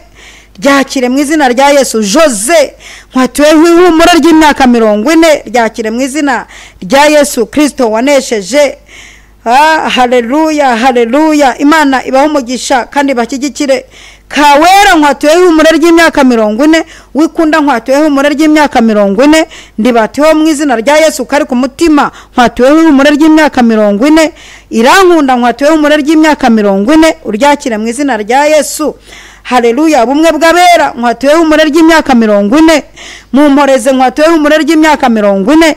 Ryakire mu izina rya Yesu. Jose nkwatuyeho ihumure ry'imyaka 40. Ryakire mu izina rya Yesu Kristo wanesheje. Haleluya, haleluya. Imana ibahe umugisha kandi bashyigikire. Kawera nkwatuyeho ihumure ry'imyaka 40. Wikunda nkwatuyeho ihumure ry'imyaka 40. Ndibatiho mu izina rya Yesu kari ku mutima nkwatuyeho ihumure ry'imyaka 40. Irankunda nkwatuyeho ihumure ry'imyaka 40. Uryakire mu izina rya Yesu. Haleluya. Ubumwe bw'abera nkwatuyeho ihumure ry'imyaka 40. Mumporeze nkwatuyeho ihumure ry'imyaka 40.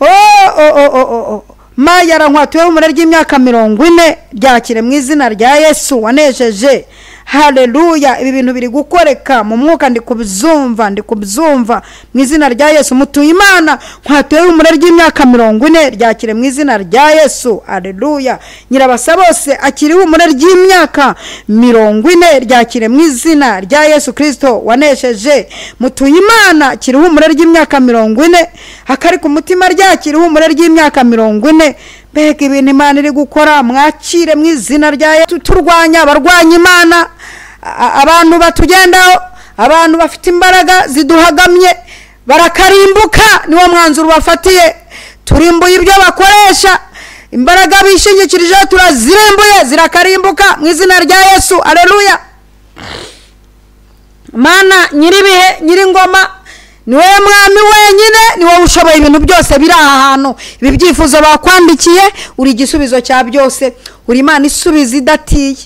Oh. Mayara nkwatuyeho ihumure ry'imyaka 40. Ryakire mu izina rya Yesu wanesheje. Haleluya. Ibi bintu biri gukoreka mu mwuka, ndi kubyumva, ndi kubyumva mu izina rya Yesu. Mutuye Imana nkwatuyeho ihumure ry'imyaka 40. Ryakire mu izina rya Yesu. Haleluya. Nyirabasa bose akiri ihumure ry'imyaka 40. Ryakire mu izina rya Yesu Kristo wanesheje. Mutuye Imana akiri ihumure ry'imyaka 40. Akari ku mutima ryakiri ihumure ry'imyaka 40. Mbega ibintu Imana iri gukora, mwakire mu izina rya Yesu. Turwanya abarwanya Imana, abantu batugendaho, abantu bafite imbaraga ziduhagamye barakarimbuka. Niwo mwanzuro bafatiye. Turimbuye ibyo bakoresha, imbaraga bishingikirije turazirembuye, zirakarimbuka mu izina rya Yesu. Haleluya. Mana nyiribihe nyiringoma, ni wowe mwami wenyine, ni wowe ushoboye ibintu byose biri aha hantu. Ibi byifuzo bakwandikiye, uri igisubizo cya byose. Uri Imana isubiza idatiye,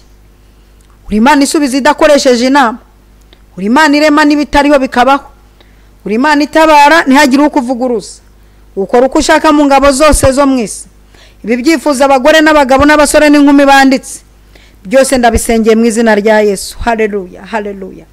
uri Imana isubiza idakoresheje inama, uri Imana irema n'ibitariho bikabaho, uri Imana itabara ntihagire ukuvuguruza, ukora uko ushaka mu ngabo zose zo mu isi. Ibi byifuzo abagore n'abagabo n'abasore n'inkumi banditse byose ndabisengeye mu izina rya Yesu. Haleluya, haleluya.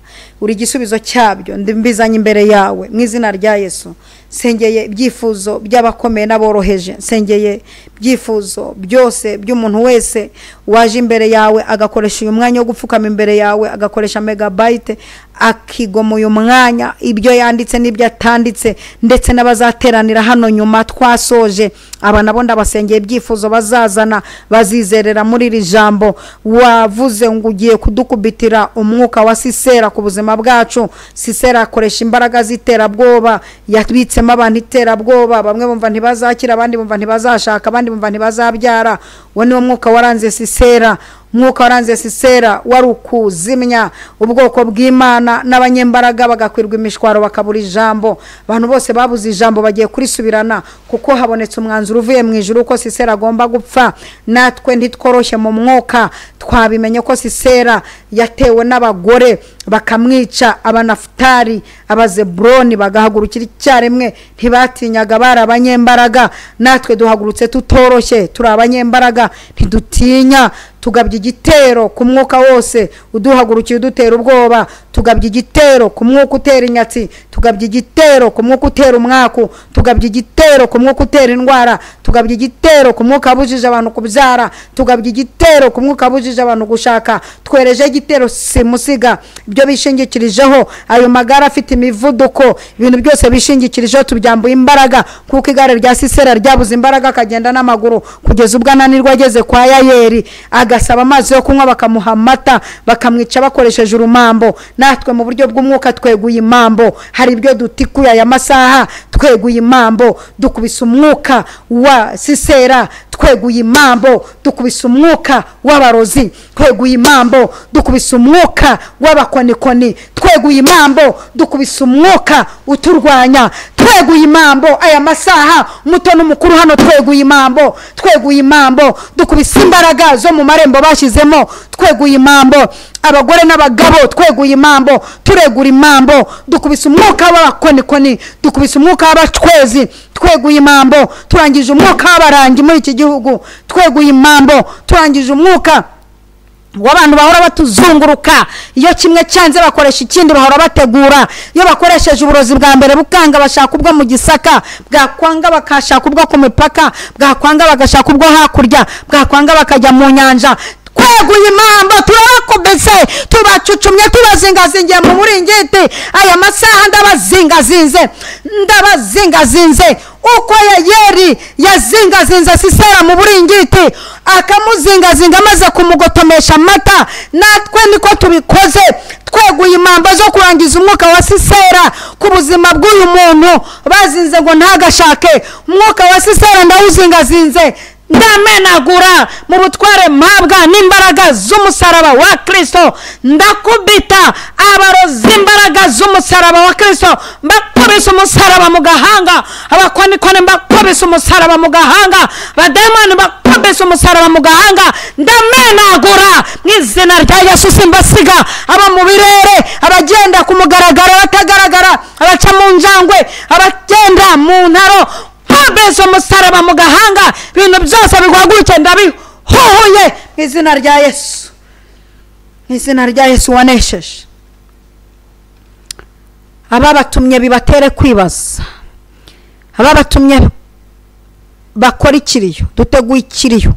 Uri igisubizo cyabyo, mbizanye imbere yawe mu izina rya Yesu. Sengeye ibyifuzo by'abakomeye n'aboroheje, sengeye ibyifuzo byose by'umuntu wese waje imbere yawe agakoresha uyu mwanya wo gupfukama imbere yawe, agakoresha megabyte akigoma uyu mwanya, ibyo yanditse n'ibyo atanditse, ndetse n'abazateranira hano nyuma twasoje. Aba nabo ndabasengeye ibyifuzo bazazana, bazizerera muri iri jambo wavuze ngo ugiye kudukubitira umwuka wa Sisera ku buzima bwacu. Sisera akoresha imbaraga z'iterabwoba, yabitsemo abantu iterabwoba, bamwe bumva ntibazakira, abandi bumva ntibazashaka, abandi bumva ntibazabyara. Uwo niwo mwuka waranze Sisera. Umwuka waranze Sisera wari ukuzimya ubwoko bw'Imana, n'abanyembaraga bagakwirwa imishwaro bakabura ijambo. Abantu bose babuze ijambo bagiye kurisubirana, kuko habonetse umwanzuro uvuye mu ijuru ko Sisera agomba gupfa. Natwe ntitworoshye mu mwuka, twabimenye ko Sisera yatewe n'abagore bakamwica. Abanafutari, Abazeburoni bagahagurukira icyarimwe, ntibatinyaga, bari abanyembaraga. Natwe duhagurutse tutoroshye, turi abanyembaraga, ntidutinya. Tugabye igitero ku mwuka wose uduhagurukiye udutera ubwoba, tugabye igitero ku mwuka utera inyatsi, tugabye igitero ku mwuka utera umwaku, tugabye igitero ku mwuka utera indwara, tugabye igitero ku mwuka abujije abantu kubyara, tugabye igitero ku mwuka abujije abantu gushaka. Twereje igitero simusiga ibyo bishingikirijeho, ayo magare afite imivuduko, ibintu byose bishingikirijeho tubyambuye imbaraga, kuko igare rya Sisera ryabuze imbaraga akagenda n'amaguru kugeza ubwo ananirwa ageze kwa Yayeri, agasaba amazi yo kunywa bakamuha amata, bakamwica bakoresheje urumambo. Natwe mu buryo bw'umwuka tweguye imambo, hari ibyo dutikuye aya masaha, tweguye imambo, dukubise umwuka wa Sisera, tweguye imambo, dukubise umwuka w'abarozi, tweguye imambo, dukubise umwuka w'abakonikoni, tweguye imambo, dukubise umwuka uturwanya, tweguye imambo aya masaha, muto n'umukuru hano tweguye imambo, tweguye imambo, dukubise imbaraga zo mu marembo bashyizemo, tweguye imambo, abagore n'abagabo tweguye imambo, turegura imambo, dukubise umwuka w'abakonikoni, dukubise umwuka w'abacwezi, tweguye imambo, turangije umwuka w'abarangi muri iki gihugu, tweguye imambo, turangije umwuka w'abantu bahora batuzunguruka. Iyo kimwe cyanze bakoresha ikindi, bahora bategura. Iyo bakoresheje uburozi bwa mbere bukanga, bashaka ubwo mu Gisaka, bwakwanga bakashaka ubwo ku mipaka, bwakwanga bagashaka ubwo hakurya, bwakwanga bakajya mu nyanja. Tweguye imambo, turabakubise, tubacucumye, tubazingazingiye mu buringiti. Aya masaha ndabazingazinze, ndabazingazinze. Uko Yayeri yazingazinze Sisera mu buringiti, akamuzingazinga amaze kumugotomesha amata, natwe niko tubikoze. Tweguye imambo zo kurangiza umwuka wa Sisera ku buzima bw'uyu muntu bazinze ngo ntagashake. Umwuka wa Sisera ndawuzingazinze, ndamenagura mu butware mpabwa n'imbaraga z'umusaraba wa Kristo. Ndakubita abarozi imbaraga z'umusaraba wa Kristo, mbakubise umusaraba mu gahanga, abakonikoni mbakubise umusaraba mu gahanga, abadayimoni mbakubise umusaraba mu gahanga. Ndamenagura mu izina rya Yesu, simbasiga aba mu birere, abagenda ku mugaragaro, abatagaragara, abaca mu njangwe, abagenda mu ntaro, mbese umusaraba mu gahanga. Ibintu byose biguhaguruke ndabihuhuye mu izina rya Yesu, mu izina rya Yesu wanesheje. Ababatumye bibatere kwibaza, ababatumye bakora ikiriyo, duteguye ikiriyo.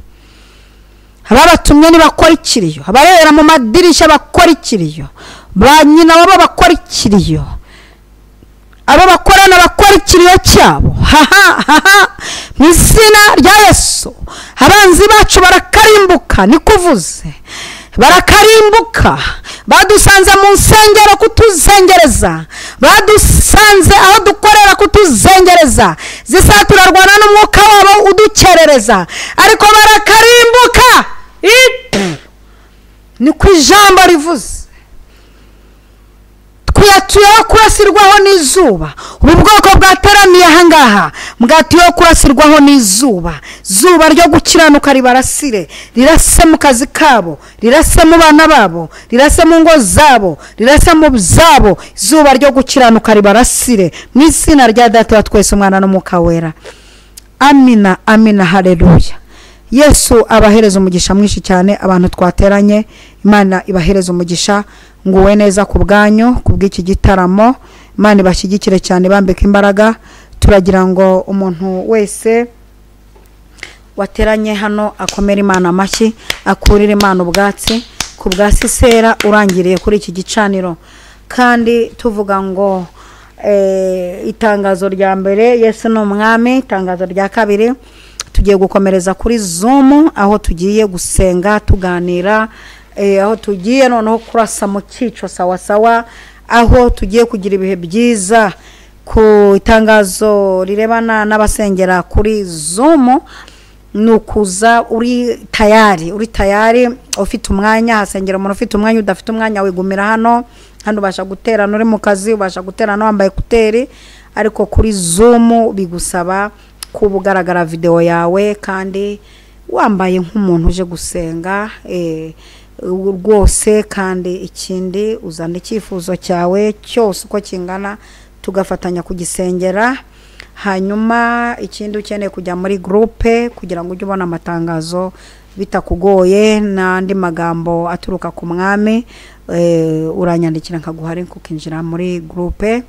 Ababatumye nibakora ikiriyo, abarera mu madirisha bakora ikiriyo, ba nyina babo bakora ikiriyo, abo bakorana bakora ikiriyo cyabo. Haha haha, mu izina rya Yesu abanzi bacu barakarimbuka, nikuvuze barakarimbuka. Badusanze mu nsengero kutuzengereza, badusanze aho dukorera kutuzengereza, zisa turarwana n'umwuka wabo udukerereza, ariko barakarimbuka. Niko ijambo rivuze. Twiyatuyeho kurasirwaho n'izuba. Ubu bwoko bwateraniye ahangaha bwatuyeho kurasirwaho n'izuba. Zuba ryo gukiranuka ribarasire, rirase mu kazi kabo, rirase mu bana babo, rirase mu ngo zabo, rirase mu byabo. Zuba ryo gukiranuka ribarasire mu izina rya Data wa twese, Umwana n'Umwuka Wera. Amina, amina, haleluya. Yesu abahereza umugisha mwinshi cyane abantu twateranye. Imana ibahereza umugisha, nguwe neza ku bwanyu, ku bw'iki gitaramo. Imana ibashyigikire cyane, bambika imbaraga. Turagira ngo umuntu wese wateranye hano akomere Imana amashyi, akurire Imana ubwatsi ku bwa Sisera urangiriye kuri iki gicaniro. Kandi tuvuga ngo itangazo rya mbere, Yesu ni umwami. Itangazo rya kabiri, tugiye gukomereza kuri Zoom, aho tugiye gusenga tuganira, aho tugiye noneho kurasa mu cyico sawa sawa, aho tugiye kugira ibihe byiza. Ku itangazo rirebana n'abasengera kuri Zoom, nukuza uri tayari, uri tayari, ufite umwanya. Hasengera umuntu ufite umwanya, udafite umwanya wigumira hano. Hano ubasha guterana uri mu kazi, ubasha guterana wambaye ekuteri, ariko kuri Zoom bigusaba kuba ugaragara video yawe kandi wambaye nk'umuntu uje gusenga. rwose. Kandi ikindi, uzana icyifuzo cyawe cyose uko kingana, tugafatanya kugisengera. Hanyuma ikindi, ukeneye kujya muri groupe kugira ngo ujye ubona amatangazo bitakugoye n'andi magambo aturuka ku mwami, uranyandikira nkaguha link ukinjira muri groupe.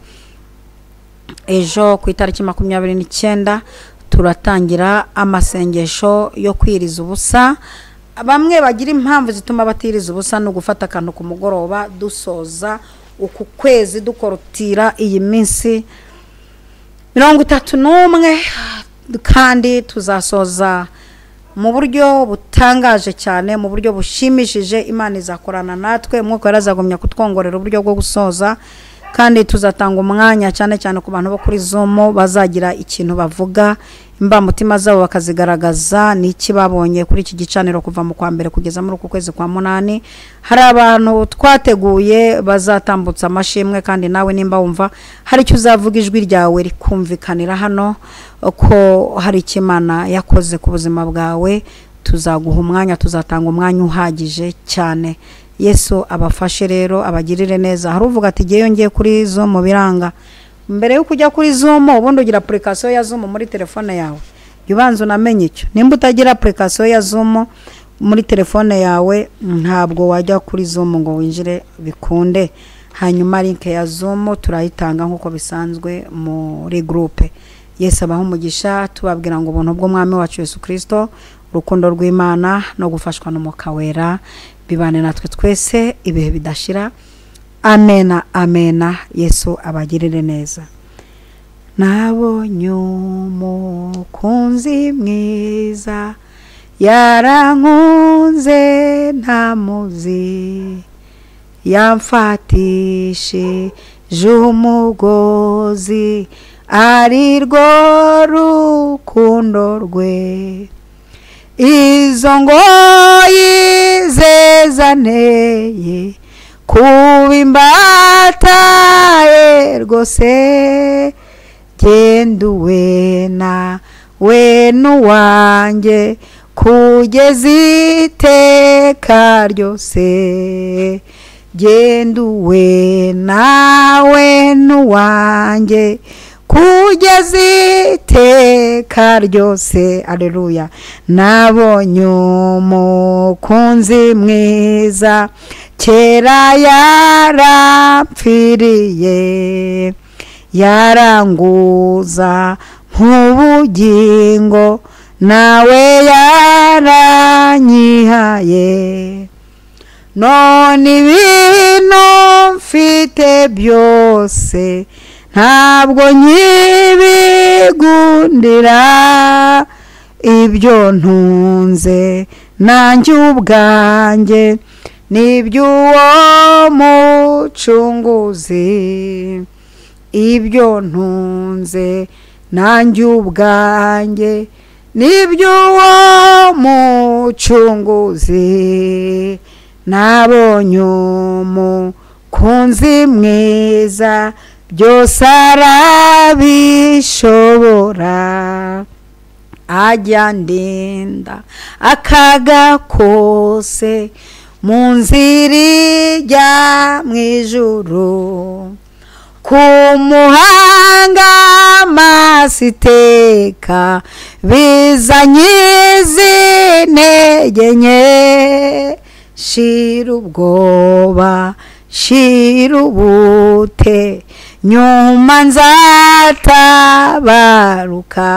Ejo ku itariki 29 turatangira amasengesho yo kwiriza ubusa. Bamwe bagira impamvu zituma batiriza ubusa, no gufata akantu ku mugoroba dusoza uku kwezi, dukorotira iyi minsi 31, kandi tuzasoza mu buryo butangaje cyane, mu buryo bushimishije. Imana izakorana natwe, Umwuka yarazagumya kutwongorera uburyo bwo gusoza, kandi tuzatanga umwanya cyane cyane ku bantu bo kuri Zoom bazagira ikintu bavuga, imbamutima zabo bakazigaragaza, n'iki babonye kuri iki gicaniro kuva mu kwa mbere kugeza muri uku kwezi kwa 8. Hari abantu twateguye bazatambutsa amashimwe, kandi nawe nimba wumva hari icyo uzavuga, ijwi ryawe rikumvikanira hano ko hari icyo Imana yakoze ku buzima bwawe, tuzaguha umwanya, tuzatanga umwanya uhagije cyane. Yesu abafashe rero, abagirire neza. Hari uvuga ati ngiye ngiye kuri Zoom biranga. Mbere yo kujya kuri Zoom, ubundi ugira application ya Zoom muri telefone yawe, jya ubanza unamenye icyo. Nimba utagira application ya Zoom muri telefone yawe, ntabwo wajya kuri Zoom ngo winjire bikunde. Hanyuma link ya Zoom turayitanga nk'uko bisanzwe muri groupe. Yesu abahe umugisha. Tubabwira ngo ubuntu bw'Umwami wacu Yesu Kristo, urukundo rw'Imana no gufashwa n'Umwuka Wera bibane natwe twese ibihe bidashira. Amena, amena. Yesu abagirire neza. Nabonye umukunzi mwiza, yarankunze ntamuzi, yamfatishije umugozi, ari rwo rukundo rwe. Izo ngoyi zezaneye kuba imbata ye rwose, genduwe na we n'uwanjye kugeza iteka ryose, genduwe nawe n'uwanjye kugeza iteka ryose. Aleluya. Nabonye umukunzi mwiza, kera yarapfiriye, yaranguza nk'ubugingo, nawe yaranyihaye. None ibintu mfite byose ntabwo nkibigundira, ibyo ntunze nanjye ubwanjye n'iby'uwo mucunguzi, ibyo ntunze nanjye ubwanjye n'iby'uwo mucunguzi. Nabonye umukunzi mwiza, byose arabishobora, ajya ndinda akaga kose mu nzira ijya mu ijuru, ku muhanga amaso iteka bizanyiza intege nke, shira ubwoba shira ubute, nyuma nzatabaruka.